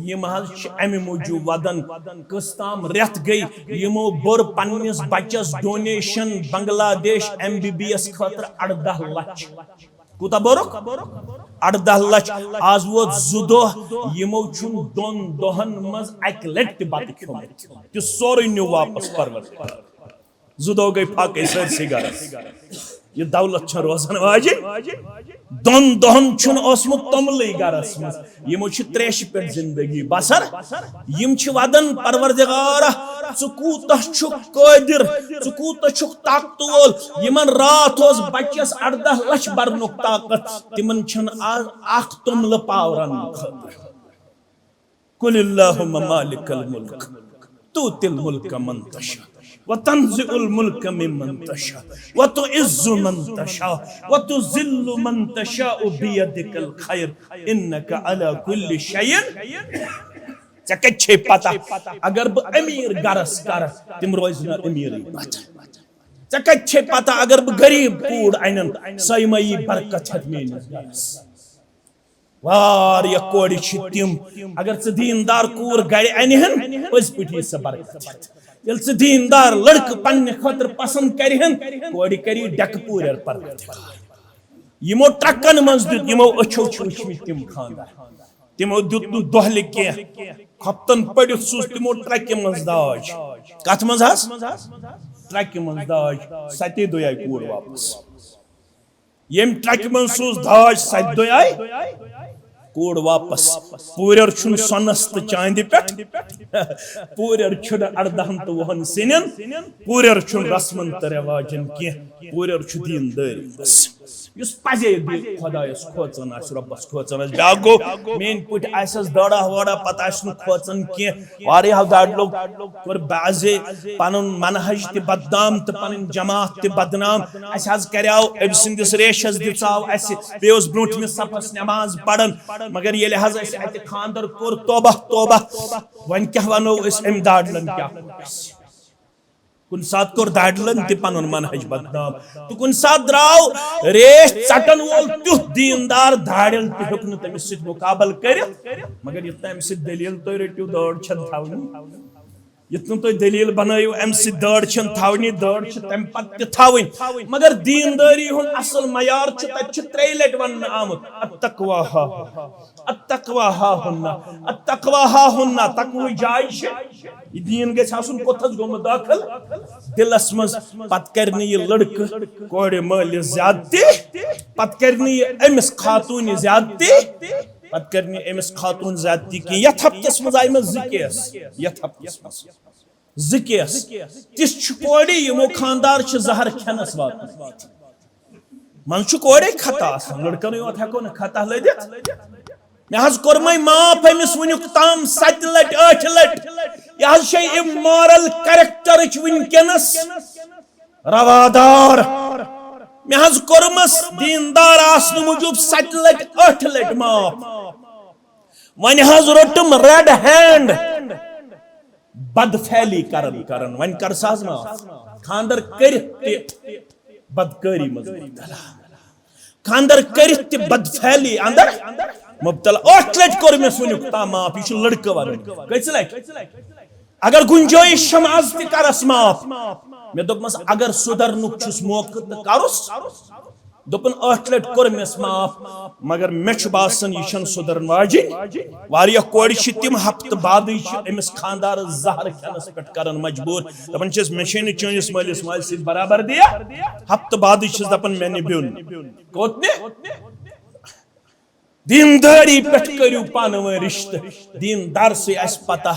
یِم حظ چھِ اَمہِ موٗجوٗب وَدَن، کٔژ تام رٮ۪تھ گٔے، یِمو بوٚر پنٛنِس بَچَس ڈونیشن بنگلہ دیش ایم بی بی ایس خٲطرٕ اَرداہ لَچھ۔ کوٗتاہ بوٚرُکھ؟ اَرداہ لَچھ۔ آز ووت زٕ دۄہ، یِمو چھُنہٕ دۄن دۄہَن منٛز اَکہِ لَٹہِ تہِ بَتہٕ کھیوٚمُت۔ تہِ سورُے نیوٗ واپَس پروردگار۔ زٕ دۄہ گٔے فاقے سٲرسٕے گرس۔ یہِ دولت چھےٚ روزن واجِنۍ۔ دۄن دۄہن چھُنہٕ اوسمُت توٚملٕے گرس منٛز۔ یِمو چھِ تریشہِ پٮ۪ٹھ زندگی بسر۔ یِم چھِ ودان، پروردگارا، ژٕ کوٗتاہ چھُکھ قٲدر، ژٕ کوٗتاہ چھُکھ طاقتہٕ وول۔ یِمن راتھ اوس بچس ارداہ لچھ برنُک طاقت، تِمن چھُنہٕ آز اکھ توٚملہٕ پاو رننہٕ خٲطرٕ۔ قل اللہم مالک الملک تؤتی الملک من تشاء وتنزع الملک ممن تشاء وتعز من تشاء وتذل من تشاء بیدک الخیر انک علی کل شیء۔ ژےٚ کتہِ چھے پتہ، اگر بہٕ امیر گرس کرٕ، تِم روزِ نہٕ امیرٕے پتہٕ۔ ژےٚ کتہِ چھے پتہ، اگر بہٕ غریب کوٗر انن، سۄے ما یی برکت ہٮ۪تھ میٲنِس گرس؟ واریاہ کورِ چھِ تِم، اگر ژٕ دیٖندار کوٗر گرِ انہِ ہن، پٔزۍ پٲٹھۍ یی سۄ برکت ہٮ۪تھ۔ ییٚلہِ ژٕ دیٖندار لڑکہٕ پننہِ خٲطرٕ پسند کرِ ہن، کورِ کری ڈٮ۪کہٕ پوٗرٮ۪ر پروردگار۔ یِمو ٹرکن منٛز دیُت، یِمو أچھو چھِ وٕچھمٕتۍ تِم خاندار۔ تِمو دیُت نہٕ دۄہلہِ کینٛہہ، ہفتن پٔرِتھ سوٗز تِمو ٹرکہِ منٛز داج۔ کتھ منٛز حظ؟ ٹرکہِ منٛز داج۔ ستے دۄہہِ آیہِ کوٗر واپس۔ ییٚمہِ ٹرکہِ منٛز سوٗز داج، ستہِ دۄہہِ آیہِ کوٗر واپس۔ پوٗرٮ۪ر چھُنہٕ سۄنس تہٕ چاندِ پٮ۪ٹھ، پوٗرٮ۪ر چھُنہٕ اردہن تہٕ وُہن سِنٮ۪ن، پوٗرٮ۪ر چھُنہٕ رسمن تہٕ رٮ۪واجن کینٛہہ، پوٗرٮ۪ر چھُ دیٖندٲری منٛز۔ یُس پزے دِ-، خۄدایس کھوژان آسہِ، رۄبس کھوژان آسہِ، بیٛاکھ گوٚو، میٲنۍ پٲٹھۍ آسٮ۪س دٲڑا وٲڑا، پتہٕ آسہِ نہٕ کھوژان کینٛہہ۔ واریاہو داڑلو کوٚر بعضے پنُن منہج تہِ بدنام تہٕ پنٕنۍ جماعت تہِ بدنام۔ اسہِ حظ کریاو أمۍ سٕنٛدِس ریشس دِژاو اسہِ، بیٚیہِ اوس برٛونٛٹھمِس صفس نماز پران، مگر ییٚلہِ حظ اسہِ اتہِ خانٛدر کوٚر، توبہ توبہ، وۄنۍ کیٛاہ ونو أسۍ أمۍ داڑلن کیٛاہ کوٚر اسہِ؟ کُنہِ ساتہٕ کوٚر داڑلن تہِ پنُن منہج بدنام، تہٕ کُنہِ ساتہٕ درٛاو ریش ژٹن وول تیُتھ دیٖندار، داڑٮ۪ن تہِ ہیوٚک نہٕ تٔمِس سۭتۍ مُقابلہٕ کٔرِتھ۔ مگر یُتھ نہٕ امہِ سۭتۍ دٔلیٖل تُہۍ رٔٹِو، دٲڑ چھَنہٕ تھاونی۔ یُتھ نہٕ تُہۍ دٔلیٖل بنٲیِو، امہِ سۭتۍ دٲڑ چھَنہٕ تھاونی، دٲڑ چھِ تَمہِ پتہٕ تہِ تھاوٕنۍ۔ مگر دیٖندٲری ہُنٛد اصل معیار چھُ، تَتہِ چھُ ترٛیٚیہِ لٹہِ وننہٕ آمُت، "التقویٰ ہاہُنہ، التقویٰ ہاہُنہ، التقویٰ ہاہُنہ"، تقوی جاے چھِ۔ یہِ دیٖن گژھِ آسُن کوٚتھس گوٚمُت دٲخل؟ دِلس منٛز۔ پتہٕ کرِ نہٕ یہِ لڑکہٕ کورِ مٲلِس زیادتی، پتہٕ کرِ نہٕ یہِ أمِس خاتوٗنہِ زیادتی، پتہٕ کرِ نہٕ أمِس خاتوٗن زیادتی کینٛہہ۔ یتھ ہفتس منٛز آیہِ مےٚ زٕ کیس، یتھ ہفتس منٛز زٕ کیس۔ تِژھ چھِ کورِ، یِمو خانٛدار چھِ زہر کھٮ۪نس واتنٲومٕتۍ۔ منٛزٕ چھُ کورے خطا آسان، لڑکن یوت ہٮ۪کو نہٕ خطا لٔدِتھ۔ مےٚ حظ کوٚرمَے معاف أمِس وٕنیُک تام ستہِ لٹہِ، ٲٹھِ لٹہِ۔ یہِ حظ چھےٚ immoral characterٕچ وٕنکیٚنَس روادار۔ مےٚ حظ کوٚرمَس دیٖندار آسنہٕ موٗجوٗب ستہِ لٹہِ، ٲٹھِ لٹہِ معاف۔ وۄنۍ حظ روٚٹُم red hand، بدفعلی کرن کرن۔ وۄنۍ کر سا حظ معاف، خانٛدر کٔرِتھ تہِ بدکٲری منٛز مبتلا۔ خانٛدر کٔرِتھ تہِ بدفعلی اندر مبتلا۔ ٲٹھ لٹہِ کوٚر مےٚ وٕنیُک تام معاف، یہِ چھُ لڑکہٕ ونان۔ کٔژِ لٹہِ؟ اگر گنجٲیش چھم، از تہِ کرس معاف۔ مےٚ دوٚپمس، اگر سُدھرنُک چھُس موقعہٕ تہٕ کرُس۔ دوٚپُن، ٲٹھ لٹہِ کوٚر مےٚ معاف، مگر مےٚ چھُ باسان، یہِ چھَنہٕ سُدھرن واجِنۍ۔ واریاہ کورِ چھِ تِم، ہفتہٕ بعدٕے چھِ أمِس خانٛدارس زہر کھٮ۪نس پٮ۪ٹھ کران مجبوٗر۔ دپان چھِس، مےٚ چھے نہٕ چٲنِس مٲلِس ماجہِ سۭتۍ برابردی۔ ہفتہٕ بعدٕے چھِس دپان، مےٚ نہِ بیوٚن۔ کوٚت نہِ؟ دیٖندٲری پٮ۪ٹھ کٔرِو پانہٕ ؤنۍ رِشتہٕ۔ دیٖندار سٕے آسہِ پتہ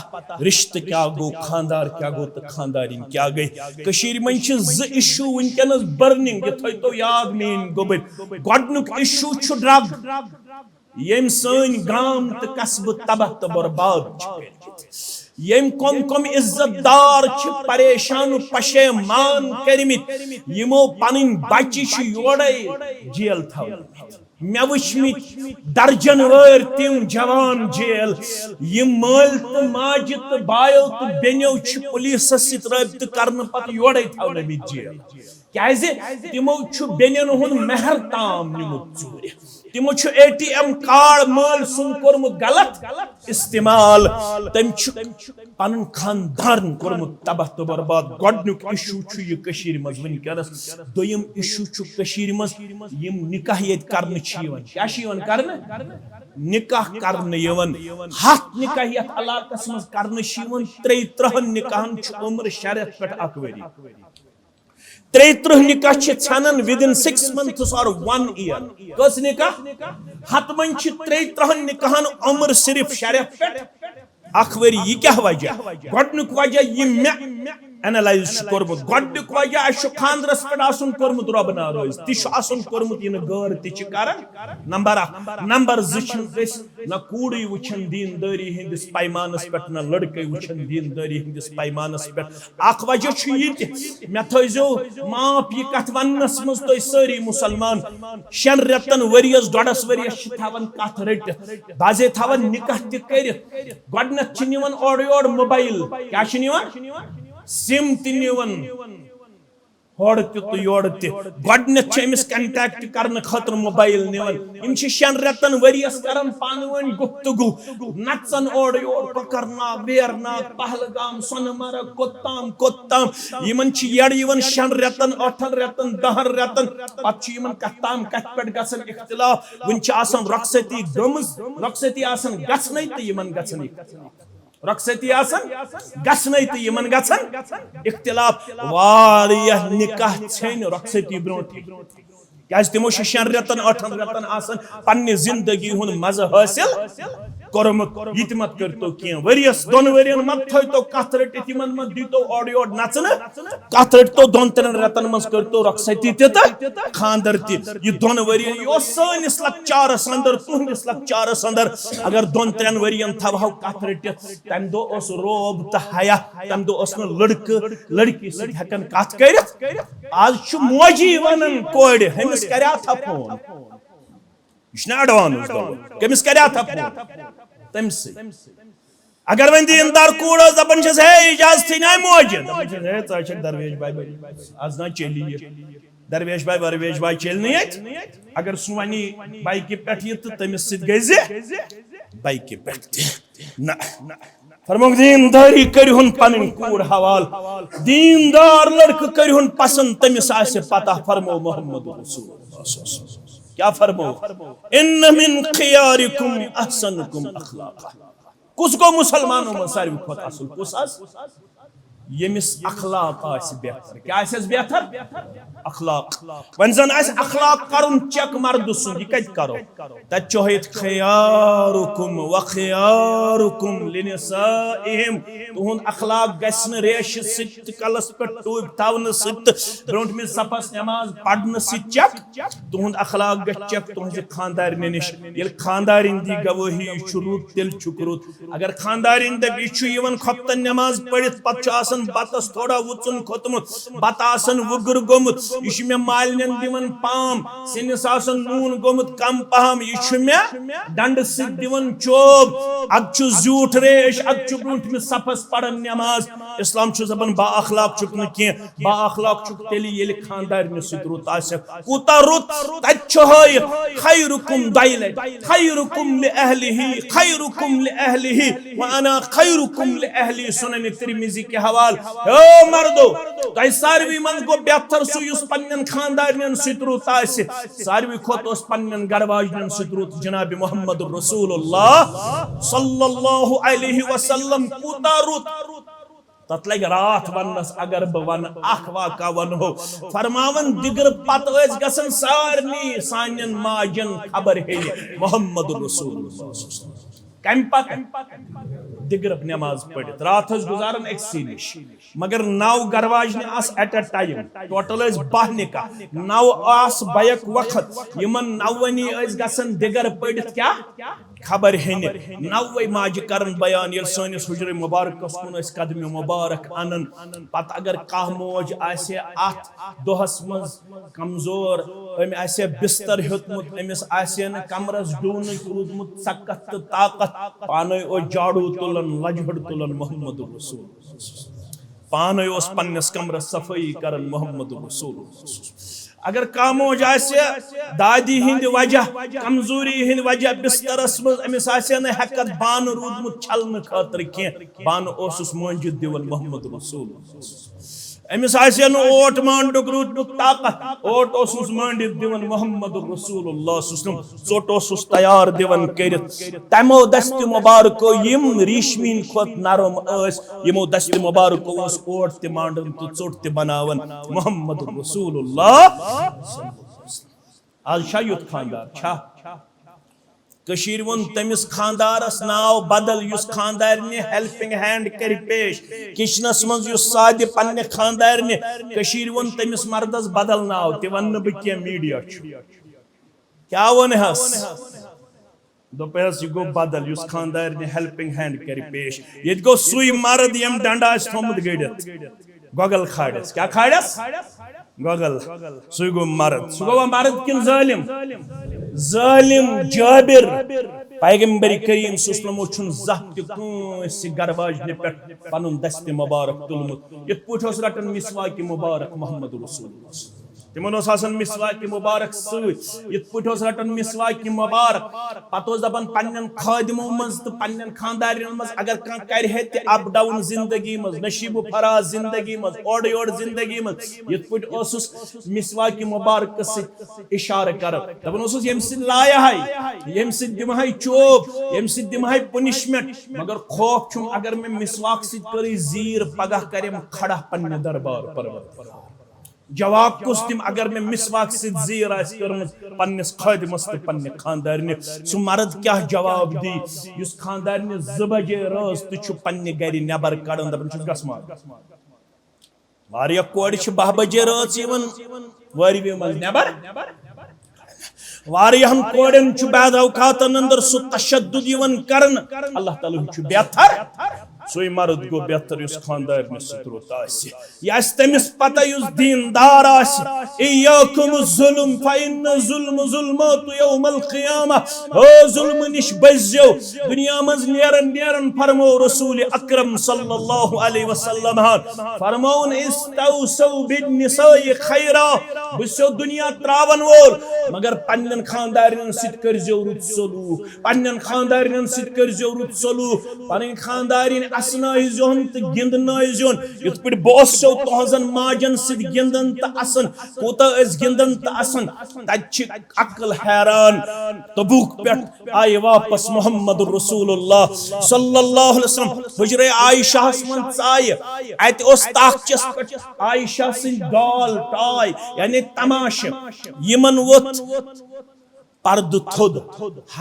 رِشتہٕ کیٛاہ گوٚو، خانٛدار کیٛاہ گوٚو تہٕ خانٛدارِنۍ کیٛاہ گٔے۔ کٔشیٖرِ منٛز چھِ زٕ issue وٕنکیٚنَس burning، یہِ تھٲیتو یاد میٛٲنۍ گوٚبٕرۍ۔ گۄڈٕنیُک issue چھُ drug، ییٚمۍ سٲنۍ گام تہٕ قصبہٕ تباہ تہٕ برباد چھِ کٔرمٕتۍ۔ ییٚمۍ کم کم عزت دار چھِ پریشان و پشیمان کٔرمٕتۍ، یِمو پنٕنۍ بچہِ چھِ یورے جیل تھاونٲومٕتۍ۔ مےٚ وٕچھمٕتۍ درجن وٲرۍ تِم جوان جیل، یِم مٲلۍ تہٕ ماجہِ تہٕ بایو تہٕ بیٚنیو چھِ پُلیٖسس سۭتۍ رٲبطہٕ کرنہٕ پتہٕ یورے تھاونٲومٕتۍ جیل۔ کیازِ؟ تِمو چھُ بیٚنٮ۪ن ہُنٛد مہر تام نیوٗمُت ژوٗرِ۔ تِمو چھُ ATM card مٲلۍ سُنٛد کوٚرمُت غلط استعمال۔ تٔمۍ چھُ پنُن خاندان کوٚرمُت تباہ تہٕ برباد۔ گۄڈٕنیُک issue چھُ یہِ کٔشیٖرِ منٛز وٕنکیٚنَس۔ دوٚیِم issue چھُ کٔشیٖرِ منٛز یِم نکاح ییٚتہِ کرنہٕ چھِ یِوان۔ کیٛاہ چھِ یِوان کرنہٕ؟ نکاح کرنہٕ یِوان۔ ہَتھ نکاح یَتھ علاقَس منٛز کرنہٕ چھِ یِوان، ترٛیٚیہِ ترٕٛہَن نکاحَن چھُ عمر شےٚ رٮ۪تھ پٮ۪ٹھ اَکھ ؤری۔ ترٛیٚیہِ ترٕٛہ نکاح چھِ ژھٮ۪نان within six months or one year۔ کٔژ نکاح؟ ہَتہٕ منٛز چھِ ترٛیٚیہِ ترٕٛہَن نکاحَن عمر صرف شےٚ رٮ۪تھ پٮ۪ٹھ اَکھ ؤری۔ یہِ کیٛاہ وجہ؟ گۄڈٕنیُک وجہ یہِ مےٚ analyze چھُ کوٚرمُت، گۄڈٕنیُک وجہ اَسہِ چھُ خانٛدرَس پٮ۪ٹھ آسُن کوٚرمُت رۄب ناراض، تہِ چھُ آسُن کوٚرمُت، یہِ نہٕ غٲر تہِ چھِ کران۔ نمبر اکھ۔ نمبر زٕ چھِنہٕ أسۍ نہ کوٗرٕے وٕچھان دیٖندٲری ہٕنٛدِس پیمانَس پٮ۪ٹھ، نہ لڑکے وٕچھان دیٖندٲری ہٕنٛدِس پیمانَس پٮ۪ٹھ۔ اکھ وجہ چھُ یہِ تہِ، مےٚ تھٲیزیو معاف یہِ کتھ وننس منٛز تُہۍ سٲری مُسلمان، شٮ۪ن رٮ۪تن، ؤریس، ڈۄڈس ؤریس چھِ تھاوان کتھ رٔٹِتھ، بعضے تھاوان نکاح تہِ کٔرِتھ۔ گۄڈٕنٮ۪تھ چھِ نِوان اورٕ یورٕ موبایل، کیٛاہ چھِ نِوان؟ سِم تہِ نِوان۔ ہورٕ تہِ تہٕ یورٕ تہِ۔ گۄڈٕنٮ۪تھ چھِ أمِس contact کرنہٕ خٲطرٕ موبایل نِوان۔ یِم چھِ شٮ۪ن رٮ۪تن، ؤریَس کران پانہٕ ؤنۍ گفتگو، نژان اورٕ یورٕ، کۄکرناگ، ویرناگ، پہلگام، سۄنہٕ مرگ، کوٚت تام، کوٚت تام۔ یِمن چھِ یَڈ یِوان شٮ۪ن رٮ۪تن، ٲٹھن رٮ۪تن، دَہن رٮ۪تن۔ پتہٕ چھُ یِمن کتھ تام کتھ پٮ۪ٹھ گژھان اختلاف۔ وُنہِ چھِ آسان رۄخصتی گٔمٕژ، رۄخصتی آسان گژھنَے تہٕ یِمن گژھان اختلاف۔ رۄخصتی آسان گژھنَے تہٕ یِمن گژھان اختلاف۔ واریاہ نکاح ژھیٚنۍ رۄخصتی برونٛٹھٕے۔ کیازِ تِمو چھُ شٮ۪ن رٮ۪تن ٲٹھن رٮ۪تن آسان پننہِ زندگی ہُنٛد مزٕ حٲصِل کوٚرمُت۔ یہِ تہِ مت کٔرۍتو کینٛہہ، ؤریَس دۄن ؤرین مت تھٲیتو کتھ رٔٹِتھ، یِمن مت دیٖتو اورٕ یورٕ نژنہٕ، کتھ رٔٹۍتو دۄن ترٛٮ۪ن رٮ۪تن منٛز، کٔرۍتو رۄخصتی تہِ تہٕ خانٛدر تہِ۔ یہِ دۄن ؤرین یہِ اوس سٲنِس لۄکچارس اندر، تُہنٛدِس لۄکچارس اندر، اگر دۄن ترٛٮ۪ن ؤرین تھاوہو کتھ رٔٹِتھ، تمہِ دۄہ اوس رعب تہٕ حیا، تمہِ دۄہ اوس نہٕ لڑکہٕ لڑکی سۭتۍ ہٮ۪کان کتھ کٔرِتھ۔ آز چھُ موجی ونان کورِ، ہُمِس کریاتھا فون۔ یہِ چھُنہ advance دۄہ۔ کٔمِس کریاتھا فون؟ تٔمۍ سٕے۔ اگر وۄنۍ دیٖندار کوٗر ٲس دپان چھس، ہے، اجازتھٕے ناے موجہِ۔ دپان چھس، ہے، ژٕ ہا چھکھ درویش بھاے، آز نا چلی یہِ۔ درویش بھاے، ورویش بھاے چیلہِ نہٕ ییٚتہِ۔ اگر سُہ وۄنۍ بایکہِ پٮ۪ٹھ یہِ تہٕ تٔمِس سۭتۍ گٔے زِ بایکہِ پٮ۪ٹھ تہِ۔ نہ۔ فرمووُکھ، دیٖندٲری کٔرِہُن پنٕنۍ کوٗر حوال۔ دیٖندار لڑکہٕ کٔرِہُن پسند، تٔمِس آسہِ پتہ، فرموو محمد رسول اللہ صلی اللہ علیہ وسلم۔ کیا فرموو؟ ان من خیارکم احسنکم اخلاقا۔ کُس گوٚو مسلمانو منٛز ساروی کھۄتہٕ اصل؟ کُس حظ؟ ییٚمِس اخلاق آسہِ بہتر۔ کیٛاہ آسٮ۪س بہتر؟ اخلاق۔ وۄنۍ زن آسہِ اخلاق کرُن check مردٕ سُنٛد، یہِ کتہِ کرو؟ تتہِ چھُ ہٲیِتھ، خیارکم و خیارکم لنسائہم۔ تُہُنٛد اخلاق گژھِ نہٕ ریشہِ سۭتۍ تہٕ کلس پٮ۪ٹھ ٹوپۍ تھاونہٕ سۭتۍ تہٕ برونٛٹھمِس صفس نماز پرنہٕ سۭتۍ check۔ تُہُنٛد اخلاق گژھِ check تُہنٛزِ خانٛدارنہِ نِش۔ ییٚلہِ خانٛدارِنۍ دی گوٲہی، یہِ چھُ رُت، تیٚلہِ چھُکھ رُت۔ اگر خانٛدارِنۍ دَپہِ، یہِ چھُ یِوان خۄفتن نٮ۪ماز پٔرِتھ، پتہٕ چھُ آسان بتس تھوڑا وُژُن کھوٚتمُت، بتہٕ آسان وُگُر گوٚمُت، یہِ چھُ مےٚ مالِنٮ۪ن دِوان پام، سِنِس آسان نوٗن گوٚمُت کم پہم، یہِ چھُ مےٚ ڈنڈٕ سۭتۍ دِوان چوب، ادٕ چھُ زیوٗٹھ ریش، ادٕ چھُ برونٛٹھمِس صفس پران نٮ۪ماز۔ اسلام چھُ دپان، با اخلاق چھُکھ نہٕ کینٛہہ، با اخلاق چھُکھ تیٚلہِ، ییٚلہِ خانٛدارنہِ سۭتۍ رُت آسٮ۪کھ۔ کوٗتاہ رُت؟ تتہِ چھُ ہٲیِتھ، خیرکم، دۄیہِ لٹہِ، خیرکم لأہلہ، خیرکم لأہلہ، وانا خیرکم لأہلی۔ سنن ترمذی کہِ حوالہٕ، او مردو، تۄہہِ ساروی منٛز گوٚو بہتر سُہ یُس پننٮ۪ن خانٛدارنٮ۪ن سۭتۍ رُت آسہِ۔ ساروی کھۄتہٕ اوس پننٮ۪ن گرٕ واجنٮ۪ن سۭتۍ رُت جناب محمد رسول اللہ صلی اللہ علیہ وسلم۔ کوٗتاہ رُت؟ تتھ لگہِ راتھ وننس، اگر بہٕ ونہٕ اکھ واقعہ ونہو۔ فرماوان، دِگرٕ پتہٕ ٲسۍ گژھان سارنٕے سانٮ۪ن ماجن خبر ہیٚنہِ محمد رسول اللہ۔ کمہِ پتہٕ؟ دِگرٕ نماز پٔرِتھ راتھ ٲسۍ گُزاران أکسٕے نِش، مگر نو گرواجنہِ آسہٕ at a time، total ٲسۍ باہ نکاح، نو آسہٕ بیک وقت، یِمن نونی ٲسۍ گژھان دِگر پٔرِتھ کیٛاہ؟ خبر ہیٚنہِ۔ نوے ماجہِ کرن بیان، ییٚلہِ سٲنِس حجرِ مبارکس کُن أسۍ قدمِ مبارک انن، پتہٕ اگر کانٛہہ موج آسہِ اتھ دۄہس منٛز کمزور، أمۍ آسہِ بستر ہیوٚتمُت، أمِس آسہِ نہٕ کمرس ڈوٗنٕچ روٗدمُت سکت تہٕ طاقت، پانے اوس جاڑوٗ تُلان، لجہِ ہٕڑ تُلان محمد رسول۔ پانے اوس پننِس کمرس صفٲیی کران محمد رسول۔ اگر کانٛہہ موج آسہِ دادی ہٕنٛدِ وجہ، کمزوری ہٕنٛدِ وجہ بسترس منٛز، أمِس آسہِ نہٕ ہٮ۪کتھ بانہٕ روٗدمُت چھلنہٕ خٲطرٕ کینٛہہ، بانہٕ اوسُس مٲنجِتھ دِوان محمد رسول۔ أمِس آسہِ نہٕ اوٹ مانڈُک روٗدمُت طاقت، اوٹ اوسُس مٲنڈِتھ دِوان محمد رسول اللہ صلی اللہ علیہ وسلم۔ ژوٚٹ اوسُس تیار دِوان کٔرِتھ۔ تمو دستِ مبارکو، یِم ریشمین کھۄتہٕ نرم ٲسۍ، یِمو دستِ مبارکو اوس اوٹ تہِ مانڈان تہٕ ژوٚٹ تہِ بناوان محمد رسول اللہ۔ آز چھا یُتھ خاندار؟ چھا؟ کٔشیٖرِ ووٚن تٔمِس خاندارس ناو بدل، یُس خاندارنہِ helping hand کرِ پیش۔ کچنس منٛز یُس سادِ پننہِ خاندارنہِ، کٔشیٖرِ ووٚن تٔمِس مردس بدل ناو، تہِ ونہٕ نہٕ بہٕ کینٛہہ، میڈیا چھُ۔ کیٛاہ ووٚنہس؟ دوٚپہس، یہِ گوٚو بدل، یُس خاندارنہِ helping hand کرِ پیش۔ ییٚتہِ گوٚو سُے مرد، ییٚمۍ ڈنڈٕ آسہِ تھوٚمُت گٔڑِتھ۔ گۄگل کھالٮ۪س۔ کیٛاہ کھالٮ۪س؟ گۄگل۔ سُے گوٚو مرد۔ سُہ گوٚوا مرد کِنہٕ ظٲلِم؟ ظٲلِم۔ جابر، پیغمبر کریم صلی اللہ علیہ وسلمو چھُنہٕ زانٛہہ تہِ کٲنٛسہِ گرٕ واجنہِ پٮ۪ٹھ پنُن دستِ مبارک تُلمُت۔ یِتھ پٲٹھۍ اوس رٹان مسواکِ مبارک محمد رسول اللہ۔ تِمن اوس آسان مسواکِ مبارک سۭتۍ، یِتھ پٲٹھۍ اوس رٹان مسواکِ مبارک۔ پتہٕ اوس دپان پننٮ۪ن خٲدمو منٛز تہٕ پننٮ۪ن خاندارٮ۪ن منٛز اگر کانٛہہ کرِ ہے تہِ up down زندگی منٛز، نشیب و فراز زندگی منٛز، اورٕ یورٕ زندگی منٛز، یِتھ پٲٹھۍ اوسُس مسواکِ مبارکس سۭتۍ اشارٕ کران۔ دپان اوسُس، ییٚمہِ سۭتۍ لایہٕ ہاے، ییٚمہِ سۭتۍ دِمہٕ ہاے چوب، ییٚمہِ سۭتۍ دِمہٕ ہاے punishment، مگر خوف چھُم اگر مےٚ مسواک سۭتۍ کٔرٕے زیٖر، پگاہ کرٮ۪م کھڑا پننہِ دربار پروردگار۔ جواب کُس دِم اگر مےٚ مسواک سۭتۍ زیٖر آسہِ کٔرمٕژ پننِس خٲدِمس تہٕ پننہِ خانٛدارنہِ؟ سُہ مرد کیٛاہ جواب دی یُس خانٛدارنہِ زٕ بجے رٲژ تہِ چھُ پننہِ گرِ نٮ۪بر کڑان، دپان چھُس، "گژھ ماگُن"؟ واریاہ کورِ چھِ باہ بجے رٲژ یِوان وٲرۍوِ منٛز نٮ۪بر۔ واریاہن کورٮ۪ن چھُ بعض اوقاتن اندر سُہ تشدد یِوان کرنہٕ۔ اللہ تعالیٰ ہن چھُ بہتر، سُے مرد گوٚو بہتر یُس خانٛدارنہِ سۭتۍ رُت آسہِ۔ یہِ آسہِ تٔمِس پتہ یُس دیندار آسہِ۔ "ایاکم الظلم فإن الظلم ظلمات یوم القیامہ"، ہو ظلمہٕ نِش بٔچزیو۔ دُنیا منٛز نیرن نیرن فرموو رسول اکرم صلی اللہ علیہ وسلم ہن فرمووُن، "استوصوا بالنساء خیرا"، بہٕ چھُسو دُنیا تراون وول، مگر پننٮ۪ن خانٛدارنٮ۪ن سۭتۍ کٔرزیو رُت سلوک، پننٮ۪ن خانٛدارنٮ۪ن سۭتۍ کٔرزیو رُت سلوک، پنٕنۍ خانٛدارِنۍ اسنٲیزیون تہٕ گِنٛدنٲیزیون، یِتھ پٲٹھۍ بہٕ اوسسو تُہنٛزن ماجن سۭتۍ گِنٛدان تہٕ اسان، کوٗتاہ ٲسۍ گِنٛدان تہٕ اسان۔ تتہِ چھِ عقل حیران۔ تبوک پٮ۪ٹھ آیہِ واپس محمد رسول اللہ صلی اللہ علیہ وسلم۔ حجرے عائشہ ہس منٛز ژایہِ۔ اتہِ اوس تاخچس پٮ۪ٹھ عائشہ سٕنٛدۍ ڈال ٹاے، یعنی تماشہٕ۔ یِمن ووٚتھ پردٕ تھوٚد۔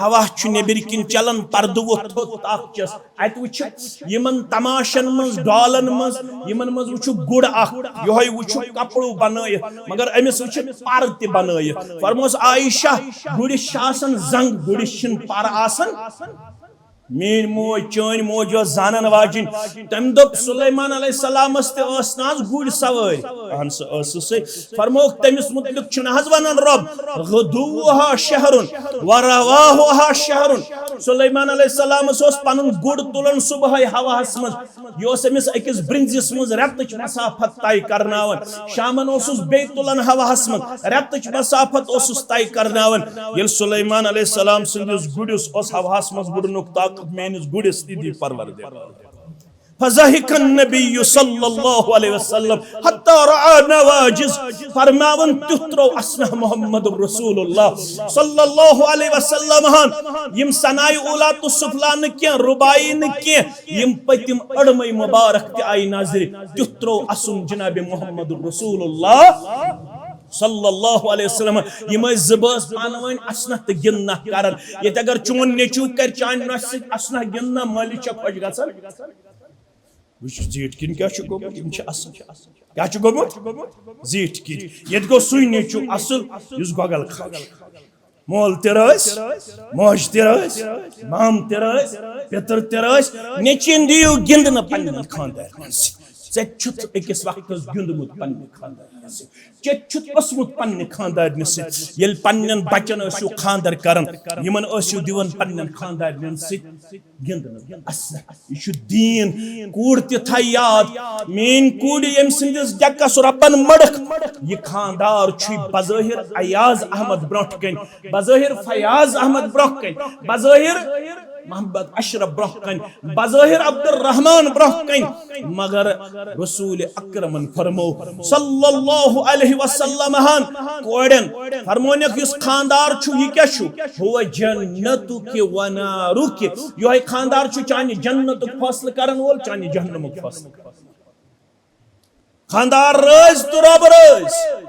ہوا چھُ نیٚبرۍ کِنۍ چلان، پردٕ ووٚتھ تھوٚد تاخچس۔ اتہِ وٕچھِو یِمن تماشن منٛز، ڈالن منٛز، یِمن منٛز وٕچھِو گُر اکھ، یِہوٚے وٕچھِو کپرو بنٲیِتھ، مگر أمِس وٕچھِو پر تہِ بنٲیِتھ۔ فرموس، "عائشہ، گُرِس چھِ آسان زنٛگ، گُرِس چھِنہٕ پر آسان؟" میٲنۍ موج، چٲنۍ موج یۄس زانن واجِنۍ، تٔمۍ دوٚپ، "سلیمان علیہ السلامس تہِ ٲس نہ حظ گُرۍ سوٲرۍ؟" اہن سا، ٲسٕسٕے۔ فرمووُکھ، تٔمِس مُتعلِق چھُنہٕ حظ ونان رۄب، "غدوہا شہرُن و رواہوہا شہرُن"؟ سلیمان علیہ السلامس اوس پنُن گُر تُلان صبحٲے ہوہس منٛز، یہِ اوس أمِس أکِس برنزِس منٛز رٮ۪تٕچ مسافت طے کرناوان۔ شامن اوسُس بیٚیہِ تُلان ہوہس منٛز، رٮ۪تٕچ مسافت اوسُس طے کرناوان۔ ییٚلہِ سلیمان علیہ السلام سٕنٛدِس گُرِس اوس ہوہس منٛز وُڈنُک طاقت، میٲنِس گُرِس تہِ دی پروردگار۔ فضحک النبی صلی اللہ علیہ وسلم حتی رعا نواجذ، فرماوان تیُتھ ترٛوو اسنہ محمد رسول اللہ صلی اللہ علیہ وسلم ہن۔ یِم ثنائے اولیٰ تہٕ سفلیٰ نہٕ کینٛہہ، رباعی نہٕ کینٛہہ، یِم پٔتِم أڑمٕے مبارک تہِ آیہِ نظرِ، تیُتھ ترٛوو اسُن جناب محمد رسول اللہ صلی اللہ علیہ وسلم۔ یِم ٲسۍ زٕ بٲژ پانہٕ ؤنۍ اسنہ تہٕ گِنٛدنہ کران۔ ییٚتہِ اگر چون نیٚچو کرِ چانہِ نۄشہِ سۭتۍ اسنہ گِنٛدنہ، مٲلِس چھا خۄش گژھان؟ وٕچھ، زیٖٹھۍ کِنۍ کیٛاہ چھُ گوٚمُت، یِم چھِ اصٕل۔ کیٛاہ چھُ گوٚمُت؟ زیٖٹھۍ کِنۍ۔ ییٚتہِ گوٚو سُے نیٚچو اصٕل، یُس گۄگل کھاوِ۔ مول تہِ رٲسۍ، موج تہِ رٲسۍ، مام تہِ رٲسۍ، پِتٕر تہِ رٲسۍ۔ نیٚچوِن دِیِو گِنٛدنہٕ پننٮ۪ن خانٛدارنٮ۪ن سۭتۍ۔ ژےٚ چھُتھ أکِس وقتس گِنٛدمُت پننہِ خانٛدارنہِ سۭتۍ، ژےٚ چھُتھ اوسمُت پننہِ خانٛدارنہِ سۭتۍ۔ ییٚلہِ پننٮ۪ن بچن ٲسِو خانٛدر کران، یِمن ٲسِو دِوان پننٮ۪ن خانٛدارنٮ۪ن سۭتۍ گِنٛدنہٕ۔ اصل، یہِ چھُ دیٖن۔ کوٗر تہِ تھایہِ یاد، میٲنۍ کوٗرِ ییٚمہِ سٕنٛدِس ڈٮ۪کس رۄپن مٔڑکھ، یہِ خانٛدار چھُے بظٲہر ایاز احمد برونٛٹھ کنہِ، بظٲہر فیاض احمد برونٛہہ کنہِ، بظٲہر محمد اشرف برونٛہہ کنہِ، بظٲہر عبدالرحمان برونٛہہ کنہِ، مگر رسول اکرمن فرمو صلی اللہ علیہ وسلم ہن کورٮ۪ن فرمونکھ، یُس خاندار چھُ، یہِ کیٛاہ چھُ؟ ہو جنتُک و نارُک، یِہوٚے خاندار چھُ چانہِ جنتُک فٲصلہٕ کرن وول، چانہِ جہنمُک فٲصلہٕ کرن وول۔ خاندار رٲزۍ تہٕ رۄب رٲزۍ۔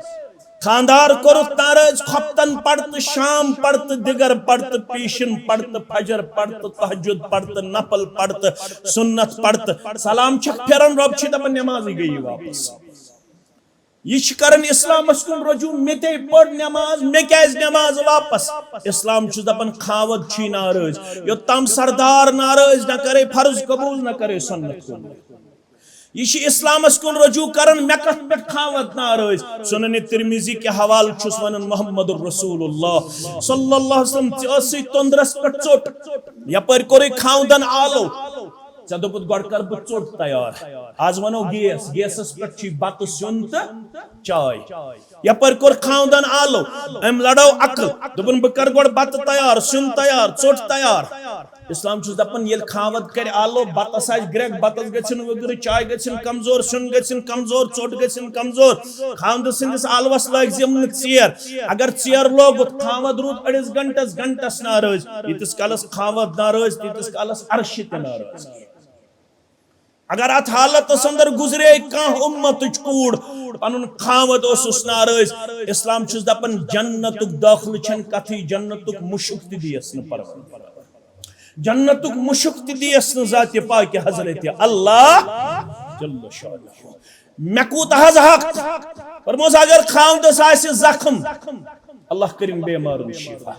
خاندار کوٚرُکھ ناراض، خۄفتن پرتہٕ، شام پرتہٕ، دِگر پرتہٕ، پیٖشن پرتہٕ، فجر پرتہٕ، تہجد پرتہٕ، نفل پرتہٕ، سُنت پرتہٕ۔ سلام چھکھ پھِران، رۄب چھُے دپان، نمازٕے گٔیی واپس۔ یہِ چھِ کران اسلامس کُن رجوع، مےٚ تے پٔر نماز، مےٚ کیازِ نماز واپس؟ اسلام چھُ دپان، خاوند چھُے ناراض۔ یوٚتام سردار ناراض، نہ کرے فرض قبول، نہ کرے سنت قبول۔ یہِ چھِ اسلامس کُن رجوع کران، مےٚ کتھ پٮ۪ٹھ خاوند ناراض؟ سنن ترمذی کہِ حوالہٕ چھُس ونان، محمد رسول اللہ صلی اللہ علیہ وسلم، ژےٚ ٲسٕے توٚندرس پٮ۪ٹھ ژوٚٹ، یپٲرۍ کوٚرُے خاوندن آلو، ژےٚ دوٚپُتھ، گۄڈٕ کر بہٕ ژوٚٹ تیار۔ از ونو گیس، گیسس پٮ۪ٹھ چھُے بتہٕ سیُن تہٕ چاے۔ یپٲرۍ کوٚر خاوندن آلو، أمۍ لڑٲو عقل، دوٚپُن، بہٕ کرٕ گۄڈٕ بتہٕ تیار، سیُن تیار، ژوٚٹ تیار۔ اسلام چھُس دپان، ییٚلہِ خاوند کرِ آلو، بتس آسہِ گرٛٮ۪کھ، بتس گژھن وٕگرٕ، چاے گژھن کمزور، سیُن گژھن کمزور، ژوٚٹ گژھن کمزور۔ خاوندٕ سٕنٛدِس آلوس لٲگزٮ۪م نہٕ ژیر۔ اگر ژیر لوگُتھ، خاوند روٗد أڑِس گنٹس، گنٹس ناراض۔ ییٖتِس کالس خاوند ناراض، تیٖتِس کالس عرشہِ تہِ ناراض۔ اگر اتھ حالتس اندر گزرے کانٛہہ امتٕچ کوٗر، پنُن خاوند اوسُس ناراض، اسلام چھُس دپان جنتُک دٲخلہٕ چھنہٕ کتھٕے، جنتُک مُشُک تہِ دِیس نہٕ پروردگار۔ جنتُک مُشُک تہِ دِیس نہٕ ذاتِ پاکِ حضرت اللہ جل شانہ۔ مےٚ کوٗتاہ حظ حق؟ فرموس، اگر خاوندس آسہِ زخم، اللہ کٔرِن بیمارن شفا،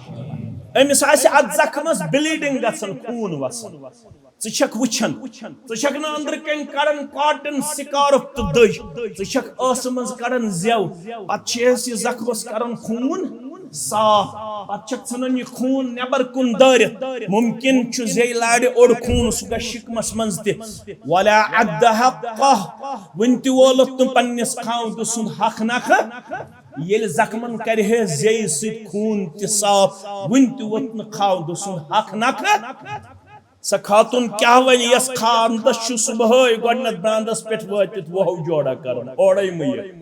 أمِس آسہِ اتھ زخمس بلیڈنگ گژھان، خوٗن وسان، ژٕ چھکھ وٕچھان، ژٕ چھکھ نہٕ أنٛدرٕ کنۍ کڑان کاٹن سکارف تہٕ دٔج، ژٕ چھکھ ٲسہٕ منٛز کڑان زٮ۪و، پتہٕ چھِ أسۍ یہِ زخمس کران خوٗن صاف، پتہٕ چھکھ ژھٕنان یہِ خوٗن نٮ۪بر کُن دٲرِتھ۔ ممکن چھُ زیٚیہِ لارِ اوٚڑ خوٗن، سُہ گژھِ شِکمس منٛز تہِ۔ ولا ادى حقه، وُنہِ تہِ وولُکھ نہٕ پننِس خاوندٕ سُنٛد حق نکھٕ۔ ییٚلہِ زخمن کرِ ہے زیٚیہِ سۭتۍ خوٗن تہِ صاف، وُنہِ تہِ ووٚت نہٕ خاوندٕ سُنٛد حق نکھٕ۔ سۄ خاتون کیٛاہ ونہِ، یس خاندس چھُ صبحٲے گۄڈٕنیتھ براندس پٮ۪ٹھ وٲتِتھ وۄہو جوڑا کرُن، اورے مہٕ یہِ۔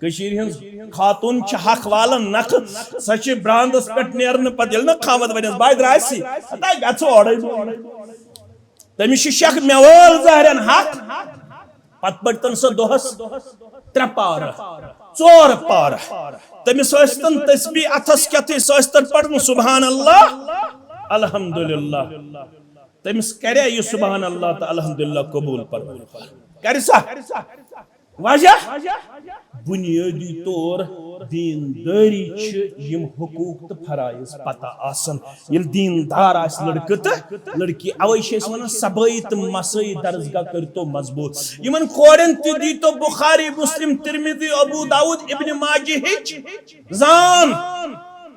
کٔشیٖرِ ہٕنٛز خاتون چھِ حق والن نکھٕ، سۄ چھِ براندس پٮ۪ٹھ نیرنہٕ پتہٕ، ییٚلہِ نہٕ خاوند ونٮ۪س، بہٕ درٛاسی، ہتا گژھٕ اورے مہٕ یہِ۔ تٔمِس چھُ شک مےٚ وٲل زہرٮ۪ن حق، پتہٕ پٔرۍتن سۄ دۄہس ترٛےٚ پارٕ، ژور پارٕ۔ تٔمِس ٲسۍتن تسبیح اتھس کٮ۪تھٕے، سۄ ٲسۍتن پران سبحان اللہ، الحمدللہ۔ تٔمِس کرے یہِ سبحان اللہ تہٕ الحمدللہ قبول پران۔ کرِ سا؟ وجہ؟ بنیٲدی طور دیندٲری چھِ یِم حقوق تہٕ فرائض پتہ آسان۔ ییٚلہِ دیندار آسہِ لڑکہٕ تہٕ لڑکی، اوے چھِ أسۍ ونان صبٲیی تہٕ مسٲیی درسگاہ کٔرۍتو مضبوط۔ یِمن کورٮ۪ن تہِ دیٖتو بخاری، مسلم، ترمذی، ابو داؤد، ابن ماجہ ہٕچ زان۔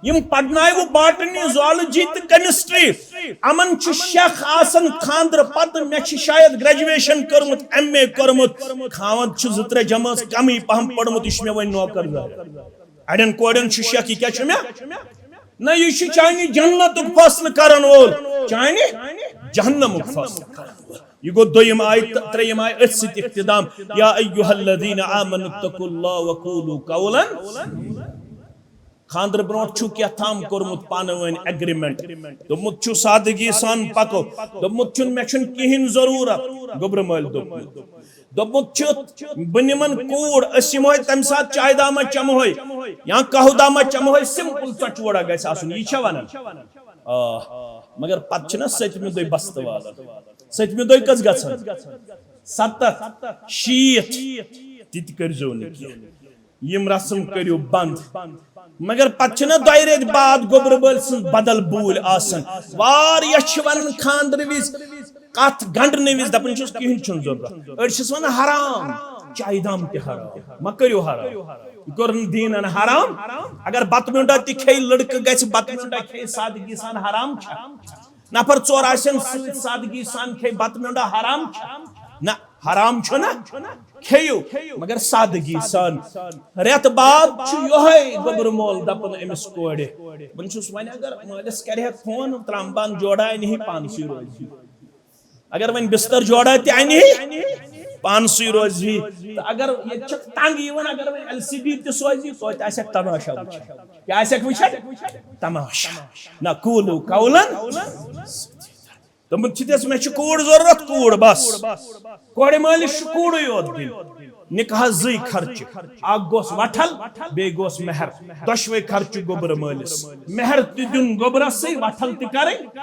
یِم پرناوٕ باٹنی، زولجی تہٕ کیمسٹری۔ یِمن چھُ شک آسان خاندرٕ پتہٕ، مےٚ چھِ شاید گریجویشن کٔرمٕژ، ایم اے کوٚرمُت، خاوند چھُ زٕ ترٛےٚ جمٲژ کمٕے پہم پٔرمٕژ، یہِ چھُ مےٚ وۄنۍ نوکر ضروٗرت۔ اڑٮ۪ن کورٮ۪ن چھُ شک، یہِ کیٛاہ چھُ مےٚ؟ نہ، یہِ چھُ چانہِ جنتُک فٲصلہٕ کرن وول، چانہِ جہنمُک فٲصلہٕ کرن وول۔ یہِ گوٚو دوٚیِم آیت تہٕ ترٛیٚیِم آیت أتھۍ سۭتۍ اختتام۔ یا ایھا الذین آمنوا اتقوا اللہ وقولوا قولا۔ خاندرٕ برونٛٹھ چھُ کینٛہہ تام کوٚرمُت پانہٕ ؤنۍ ایگریمنٹ، دوٚپمُت چھُ سادگی سان پکو، دوٚپمُت چھُنہٕ مےٚ چھُنہٕ کِہیٖنۍ ضروٗرت، گوٚبرٕ مٲلۍ دوٚپمُت۔ دوٚپمُت چھُ، بہٕ نِمن کوٗر، أسۍ یِمہوے تَمہِ ساتہٕ چایہِ دامہ چمہوے یا قہوٕ دامہ چمہوے، سمپل ژۄچہِ ووڑا گژھِ آسُن۔ یہِ چھا ونان؟ آ، مگر پتہٕ چھِنہ سٔتمہِ دۄہہِ بستہٕ والان۔ سٔتمہِ دۄہہِ کٔژ گژھن؟ ستتھ، شیٖتھ، تہِ تہِ کٔرۍزیو نہٕ کینٛہہ۔ یِم رسم کٔرِو بنٛد۔ مگر پتہٕ چھِنہ دۄیہِ ریٚتۍ بعد گوٚبرٕ بٲلۍ سٕنٛز بدل بوٗلۍ آسان۔ واریاہ چھِ ونان خانٛدرٕ وِزِ، کتھ گنڈنہٕ وِزِ دپان چھِس، کِہیٖنۍ چھُنہٕ ضروٗرت۔ أڑۍ چھِس ونان، حرام، چایہِ دام تہِ حرام، مہ کٔرِو حرام۔ یہِ کوٚر نہٕ دیٖنن حرام۔ اگر بتہٕ میوٚنٛڈا تہِ کھیٚیہِ لڑکہٕ، گژھِ بتہٕ میوٚنٛڈا کھیٚیہِ، سادگی سان حرام چھا؟ نفر ژور آسن سۭتۍ، سادگی سان کھیٚیہِ بتہٕ میوٚنٛڈا، حرام چھا؟ نہ، حرام چھُنہ، کھیٚیِو، مگر سادگی سان۔ رٮ۪تہٕ بعد چھُ یِہوٚے گوٚبرٕ مول دپان أمِس کورِ، بہٕ چھُس وۄنۍ، اگر مٲلِس کرِ ہے فون، ترٛامہٕ بانہٕ جوڑا انہِ ہے، پانسٕے روزِ۔ اگر وۄنۍ بستر جوڑا تہِ انہِ ہے، پانسٕے روزِ ہے۔ تہٕ اگر ییٚتہِ چھکھ تنگ یِوان، اگر وۄنۍ ایل سی ڈی تہِ سوزِ، توتہِ آسٮ۪کھ تماشا وٕچھان۔ کیٛاہ آسٮ۪کھ وٕچھان؟ تماشا۔ نہ، قولوا قولا۔ دوٚپمُت چھِ تِژھ، مےٚ چھِ کوٗر ضروٗرت، کوٗر بس۔ کورِ مٲلِس چھُ کوٗرُے یوت دیُن۔ نکاحس زٕے خرچہٕ، اکھ گوٚژھ وٹھل، بیٚیہِ گوٚژھ مہر۔ دۄشوے خرچہٕ گوٚبرٕ مٲلِس۔ مہر تہِ دیُن گوٚبرسٕے، وٹھل تہِ کرٕنۍ۔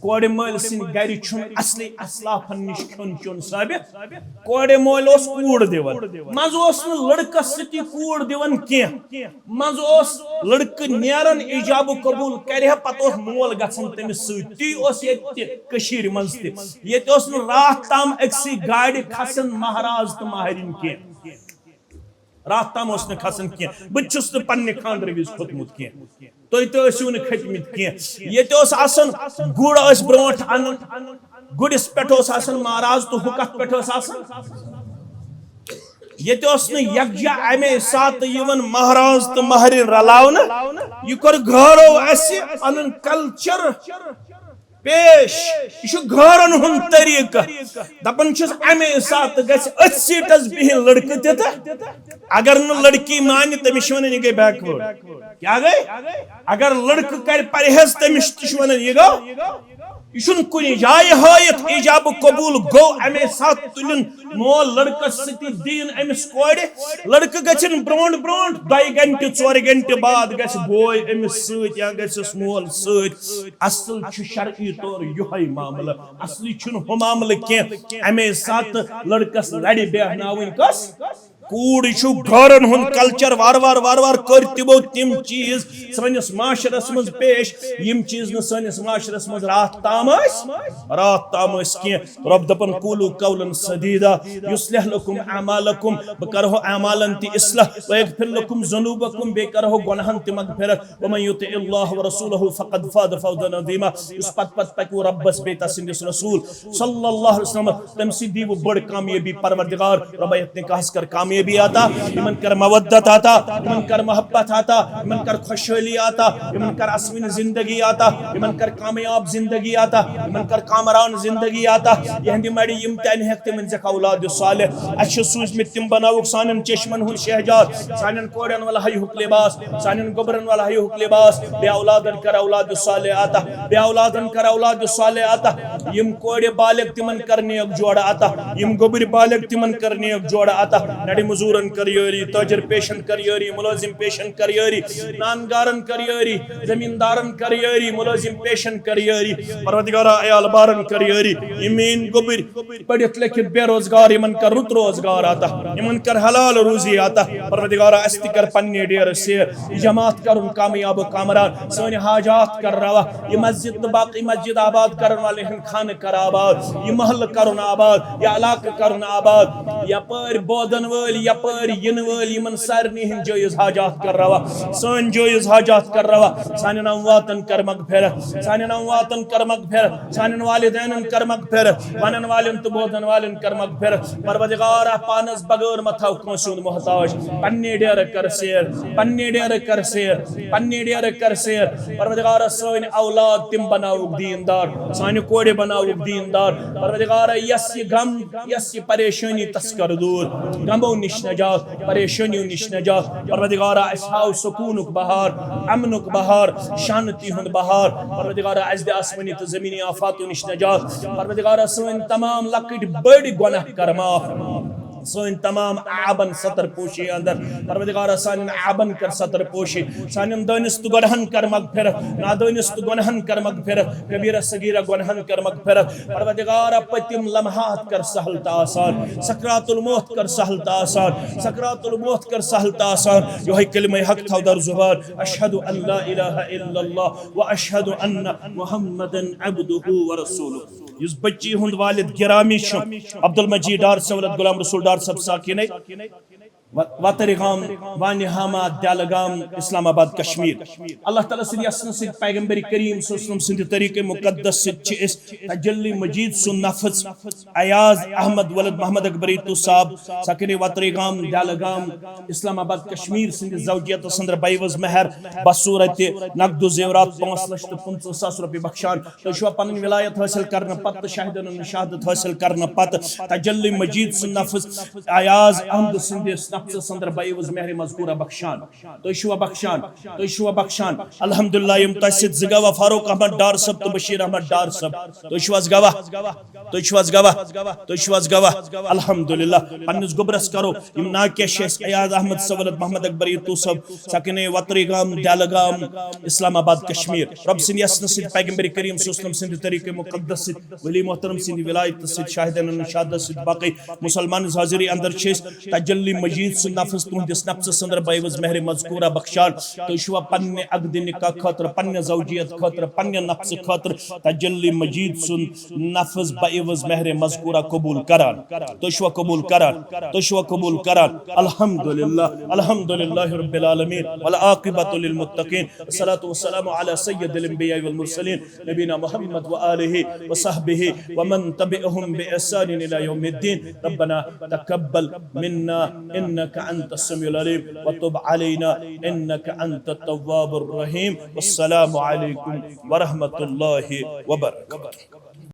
کورِ مٲلۍ سٕنٛدِ گرِ چھُنہٕ اصلی اسلافن نِش کھیوٚن چیوٚن ثٲبت۔ کورِ مٲلۍ اوس کوٗر دِوان، منٛزٕ اوس نہٕ لڑکس سۭتی کوٗر دِوان کینٛہہ۔ منٛزٕ اوس لڑکہٕ نیران، ایجاب قبول کرِ ہا، پتہٕ اوس مول گژھان تٔمِس سۭتۍ۔ تی اوس ییٚتہِ تہِ، کٔشیٖرِ منٛز تہِ۔ ییٚتہِ اوس نہٕ راتھ تام أکسٕے گاڑِ کھسان مہراز تہٕ مہرِنۍ کینٛہہ۔ راتھ تام اوس نہٕ کھسان کینٛہہ۔ بہٕ تہِ چھُس نہٕ پننہِ خانٛدرٕ وِزِ کھوٚتمُت کینٛہہ۔ تُہۍ تہِ ٲسِو نہٕ کھٔتمٕتۍ کینٛہہ۔ ییٚتہِ اوس آسان گُر ٲسۍ برونٛٹھ انان، گُرِس پٮ۪ٹھ اوس آسان مہراز تہٕ ہُہ کتھ پٮ۪ٹھ اوس آسان؟ ییٚتہِ اوس نہٕ یکجا امے ساتہٕ یِوان مہراز تہٕ مہرِنۍ رلاونہٕ۔ یہِ کوٚر گٲرو اسہِ پنُن کلچر پیش۔ یہِ چھُ گٲرن ہُنٛد طریٖقہٕ۔ دپان چھِس، امے ساتہٕ گژھِ أتھۍ سیٖٹس بِہِنۍ لڑکہٕ تہِ تہٕ اگر نہٕ لڑکی مانہِ، تٔمِس چھِ ونان، یہِ گٔے backward۔ کیٛاہ گٔے؟ اگر لڑکہٕ کرِ پرہیز، تٔمِس تہِ چھِ ونان، یہِ گوٚو یہِ چھُنہٕ کُنہِ جایہِ ہٲیِتھ، ایجاب قبول گوٚو، اَمے ساتہٕ تُلِن مول لڑکس سۭتۍ، دِیِن أمِس کورِ۔ لڑکہٕ گژھن برونٛٹھ برونٛٹھ دۄیہِ گھنٹہِ، ژورِ گھنٹہِ بعد گژھِ بوے أمِس سۭتۍ یا گژھٮ۪س مول سۭتۍ۔ اصل چھُ شرعی طور یِہوٚے معاملہٕ، اصلی چھُنہٕ ہُہ معاملہٕ کینٛہہ۔ اَمے ساتہٕ لڑکس لڑِ بیہناوٕنۍ کۄس؟ کوٗر۔ یہِ چھُ گرن ہُنٛد کلچر۔ وارٕ وارٕ وارٕ وارٕ کٔرۍ تِمو تِم چیٖز سٲنِس معاشرس منٛز پیش، یِم چیٖز نہٕ سٲنِس معاشرس منٛز راتھ تام ٲسۍ، راتھ تام ٲسۍ کینٛہہ۔ رۄب دپان، "قولوا قولا سدیدا یصلح لکم اعمالکم"، بہٕ کرہو اعمالن تہِ اصلاح، "ویغفر لکم ذنوبکم"، بیٚیہِ کرہو گۄناہن تہِ مغفرت۔ "ومن یطع اللہ ورسولہ فقد فاز فوزا عظیما"، یُس پتہٕ پتہٕ پکہِ رۄبس بیٚیہِ تسٕنٛدِس رسول صلی اللہ علیہ وسلم، تٔمۍ سٕے دِیِو بٔڑ کامیٲبی۔ پروردگار، رۄبا، یتھ نکاحس کر کامیٲبی عطا، یِمن کر مودت عطا، یِمن کر محبت عطا، یِمن کر خۄشحٲلی عطا، یِمن کر اسوٕنۍ زندگی عطا، یِمن کر کامیاب زندگی عطا، یِمن کر کامران زندگی عطا۔ یِہنٛدِ مَرِ یِم تہِ انہِ ہٮ۪کھ، تِمن دِکھ اولاد صالح۔ اَسہِ چھِ سوٗزمٕتۍ تِم، بناوُکھ سانٮ۪ن چشمن ہُنٛد شہجار، سانٮ۪ن کورٮ۪ن وَلہٕ ہَیہُک لباس، سانٮ۪ن گوٚبرن وَلہٕ ہَیہُک لباس، بے اولادن کر اولاد صالح عطا، بے اولادن کر اولاد صالح عطا۔ یِم کورِ بالغ، تِمن کر نیک جوڑٕ عطا، یِم گوٚبرۍ بالغ، تِمن کر نیک جوڑٕ عطا۔ نڑِ مزورن کر یٲری، تاجر پیشن کر یٲری، ملازم پیشن کر یٲری، نان گارن کر یٲری، زمیندارن کر یٲری، ملازم پیشن کر یٲری۔ پروردگارا، عیال بارن کر یٲری۔ یِم میٲنۍ گوٚبرۍ پٔرِتھ لیکھِتھ بے روزگار، یِمن کر رُت روزگار عطا، یِمن کر حلال روزی عطا۔ پروردگارا، اَسہِ تہِ کر پننہِ ڈیرٕ سیر، یہِ جماعت کرُن کامیاب و کامران، سٲنۍ حاجات کر روا، یہِ مسجد تہٕ باقٕے مسجد آباد کرن والٮ۪ن ہٕنٛدۍ خانہٕ کر آباد، یہِ محلہٕ کرُن آباد، یہِ علاقہٕ کرُن آباد، یپٲرۍ بوزن وٲلۍ، یپٲرۍ یِنہٕ وٲلۍ، یِمن سارنٕے ہٕنٛدۍ جٲیز حاجات کر روا، سٲنۍ جٲیز حاجات کر روا، سانٮ۪ن امواتن کر مغفرت، سانٮ۪ن امواتن کر مغفرت، سانٮ۪ن والدینن کر مغفرت، ونن والٮ۪ن تہٕ بوزن والٮ۪ن کر مغفرت۔ پروردگارا، پانس بغٲر مہ تھاو کٲنٛسہِ ہُنٛد محتاج، پننہِ ڈیرٕ کر سیر، پننہِ ڈیرٕ کر سیر، پننہِ ڈیرٕ کر سیر۔ پروردگارا، سٲنۍ اولاد تِم بناوُکھ دیندار، سانہِ کورِ بناوُکھ دیندار۔ پروردگارا، یس یہِ غم، یس یہِ پریشٲنی، تس کر دوٗر، غمو نِش نجات، پریشٲنیو نِش نجات۔ پروردگارا، اَسہِ ہاو سکوٗنُک بہار، امنُک بہار، شانتی ہُنٛد بہار۔ پروردگارا، اَسہِ دِ آسمٲنی تہٕ زمینی آفاتو نِش نجات۔ پروردگارا، سٲنۍ تمام لۄکٕٹۍ بٔڑۍ گۄناہ کر معاف۔ سٲنۍ تمام عیبن ستر پوشی اندر۔ پروردگارا، سانٮ۪ن عیبن کر ستر پوشی۔ سانٮ۪ن دٲنِس تہٕ گۄناہن کر مغفرت، نادٲنِس تہٕ گۄناہن کر مغفرت، کبیرہ صغیرہ گۄناہن کر مغفرت۔ پروردگارا، پٔتِم لمحات کر سہل تہٕ آسان، سکرات الموت کر سہل تہٕ آسان، سکرات الموت کر سہل تہٕ آسان۔ یِہوٚے کلمہ حق تھاو در زبان، اشہد ان لا الہ الا اللہ و اشہد ان محمدا عبدہ و رسولہ۔ یُس بچی ہُنٛد والد گرامی چھُ، عبدالمجید ڈار صٲب، غلام رسول ڈار صٲب ساکِنے، و-، وترِ گام، وانہِ ہاما، دٮ۪لہٕ گام، اسلام آباد، کشمیر۔ اللہ تعالیٰ سٕنٛدِ یژھنہٕ سۭتۍ، پیغمبر کریم صلی اللہ علیہ وسلم سٕنٛدِ طریقہ مقدس سۭتۍ چھِ أسۍ تجلی مجید سُنٛد نفذ ایاز احمد ولد محمد اکبر ٹو صاحب، سکنِ وترِ گام، دٮ۪لہٕ گام، اسلام آباد، کشمیر سٕنٛدِ زوجیتس اندر بیوز مہر بصورت نقد و زیورات پانٛژھ لچھ تہٕ پٕنٛژٕہ ساس رۄپیہِ بخشان۔ تُہۍ چھِوا پنٕنۍ ولایت حٲصِل کرنہٕ پتہٕ تہٕ شاہدن ہٕنٛز شہادت حٲصِل کرنہٕ پتہٕ تجلی مجید سُنٛد نفذ ایاز احمد سٕنٛدِس نفسس اندر بیوز مہر مذکورہ بخشان؟ تُہۍ چھِوا بخشان؟ تُہۍ چھِوا بخشان؟ الحمدللہ، یِم تۄہہِ سۭتۍ زٕ گواہ، فاروق احمد ڈار صٲب تہٕ بشیر احمد ڈار صٲب، تُہۍ چھِو حظ گواہ؟ تُہۍ چھِو حظ گواہ؟ تُہۍ چھِو حظ گواہ؟ الحمدللہ، پننِس گوٚبرس کرو۔ یِم ناکہ چھِ اَسہِ ایاز احمد صٲب ولد محمد اکبر ٹو صٲب، سکنِ وترِ گام، دٮ۪لہٕ گام، اسلام آباد، کشمیر۔ رۄب سٕنٛدِ یژھنہٕ سۭتۍ، پیغمبر کریم صلی اللہ علیہ وسلم سٕنٛدِ طریقہ مقدس سۭتۍ، ولی محترم سٕنٛدِ ولایتہٕ سۭتۍ، شاہدن ہٕنٛز شہادت سۭتۍ، باقٕے مسلمان حاضری اندر چھِ أسۍ تجلی مجید سُنٛد نفذ تُہنٛدِس نفسس اندر بیوز مہر مذکورہ بخشان۔ تُہۍ چھِوا پننہِ عقدِ نکاح خٲطرٕ، پننہِ زوجیت خٲطرٕ، پننہِ نفسہٕ خٲطرٕ تجلی مجید سُنٛد نفذ بیوز مہر مذکورہ قبول کران؟ تُہۍ چھِوا قبول کران؟ تُہۍ چھِوا قبول کران؟ الحمدللہ، الحمدللہ رب العالمین، والعاقبۃ للمتقین، والصلاۃ والسلام علی سید الانبیاء والمرسلین، نبینا محمد وآلہ وصحبہ ومن تبعهم بإحسان إلى يوم الدين۔ ربنا تقبل منا إنك أنت السميع العليم وتب علينا إنك أنت التواب الرحيم۔ والسلام عليكم ورحمة الله وبركاته۔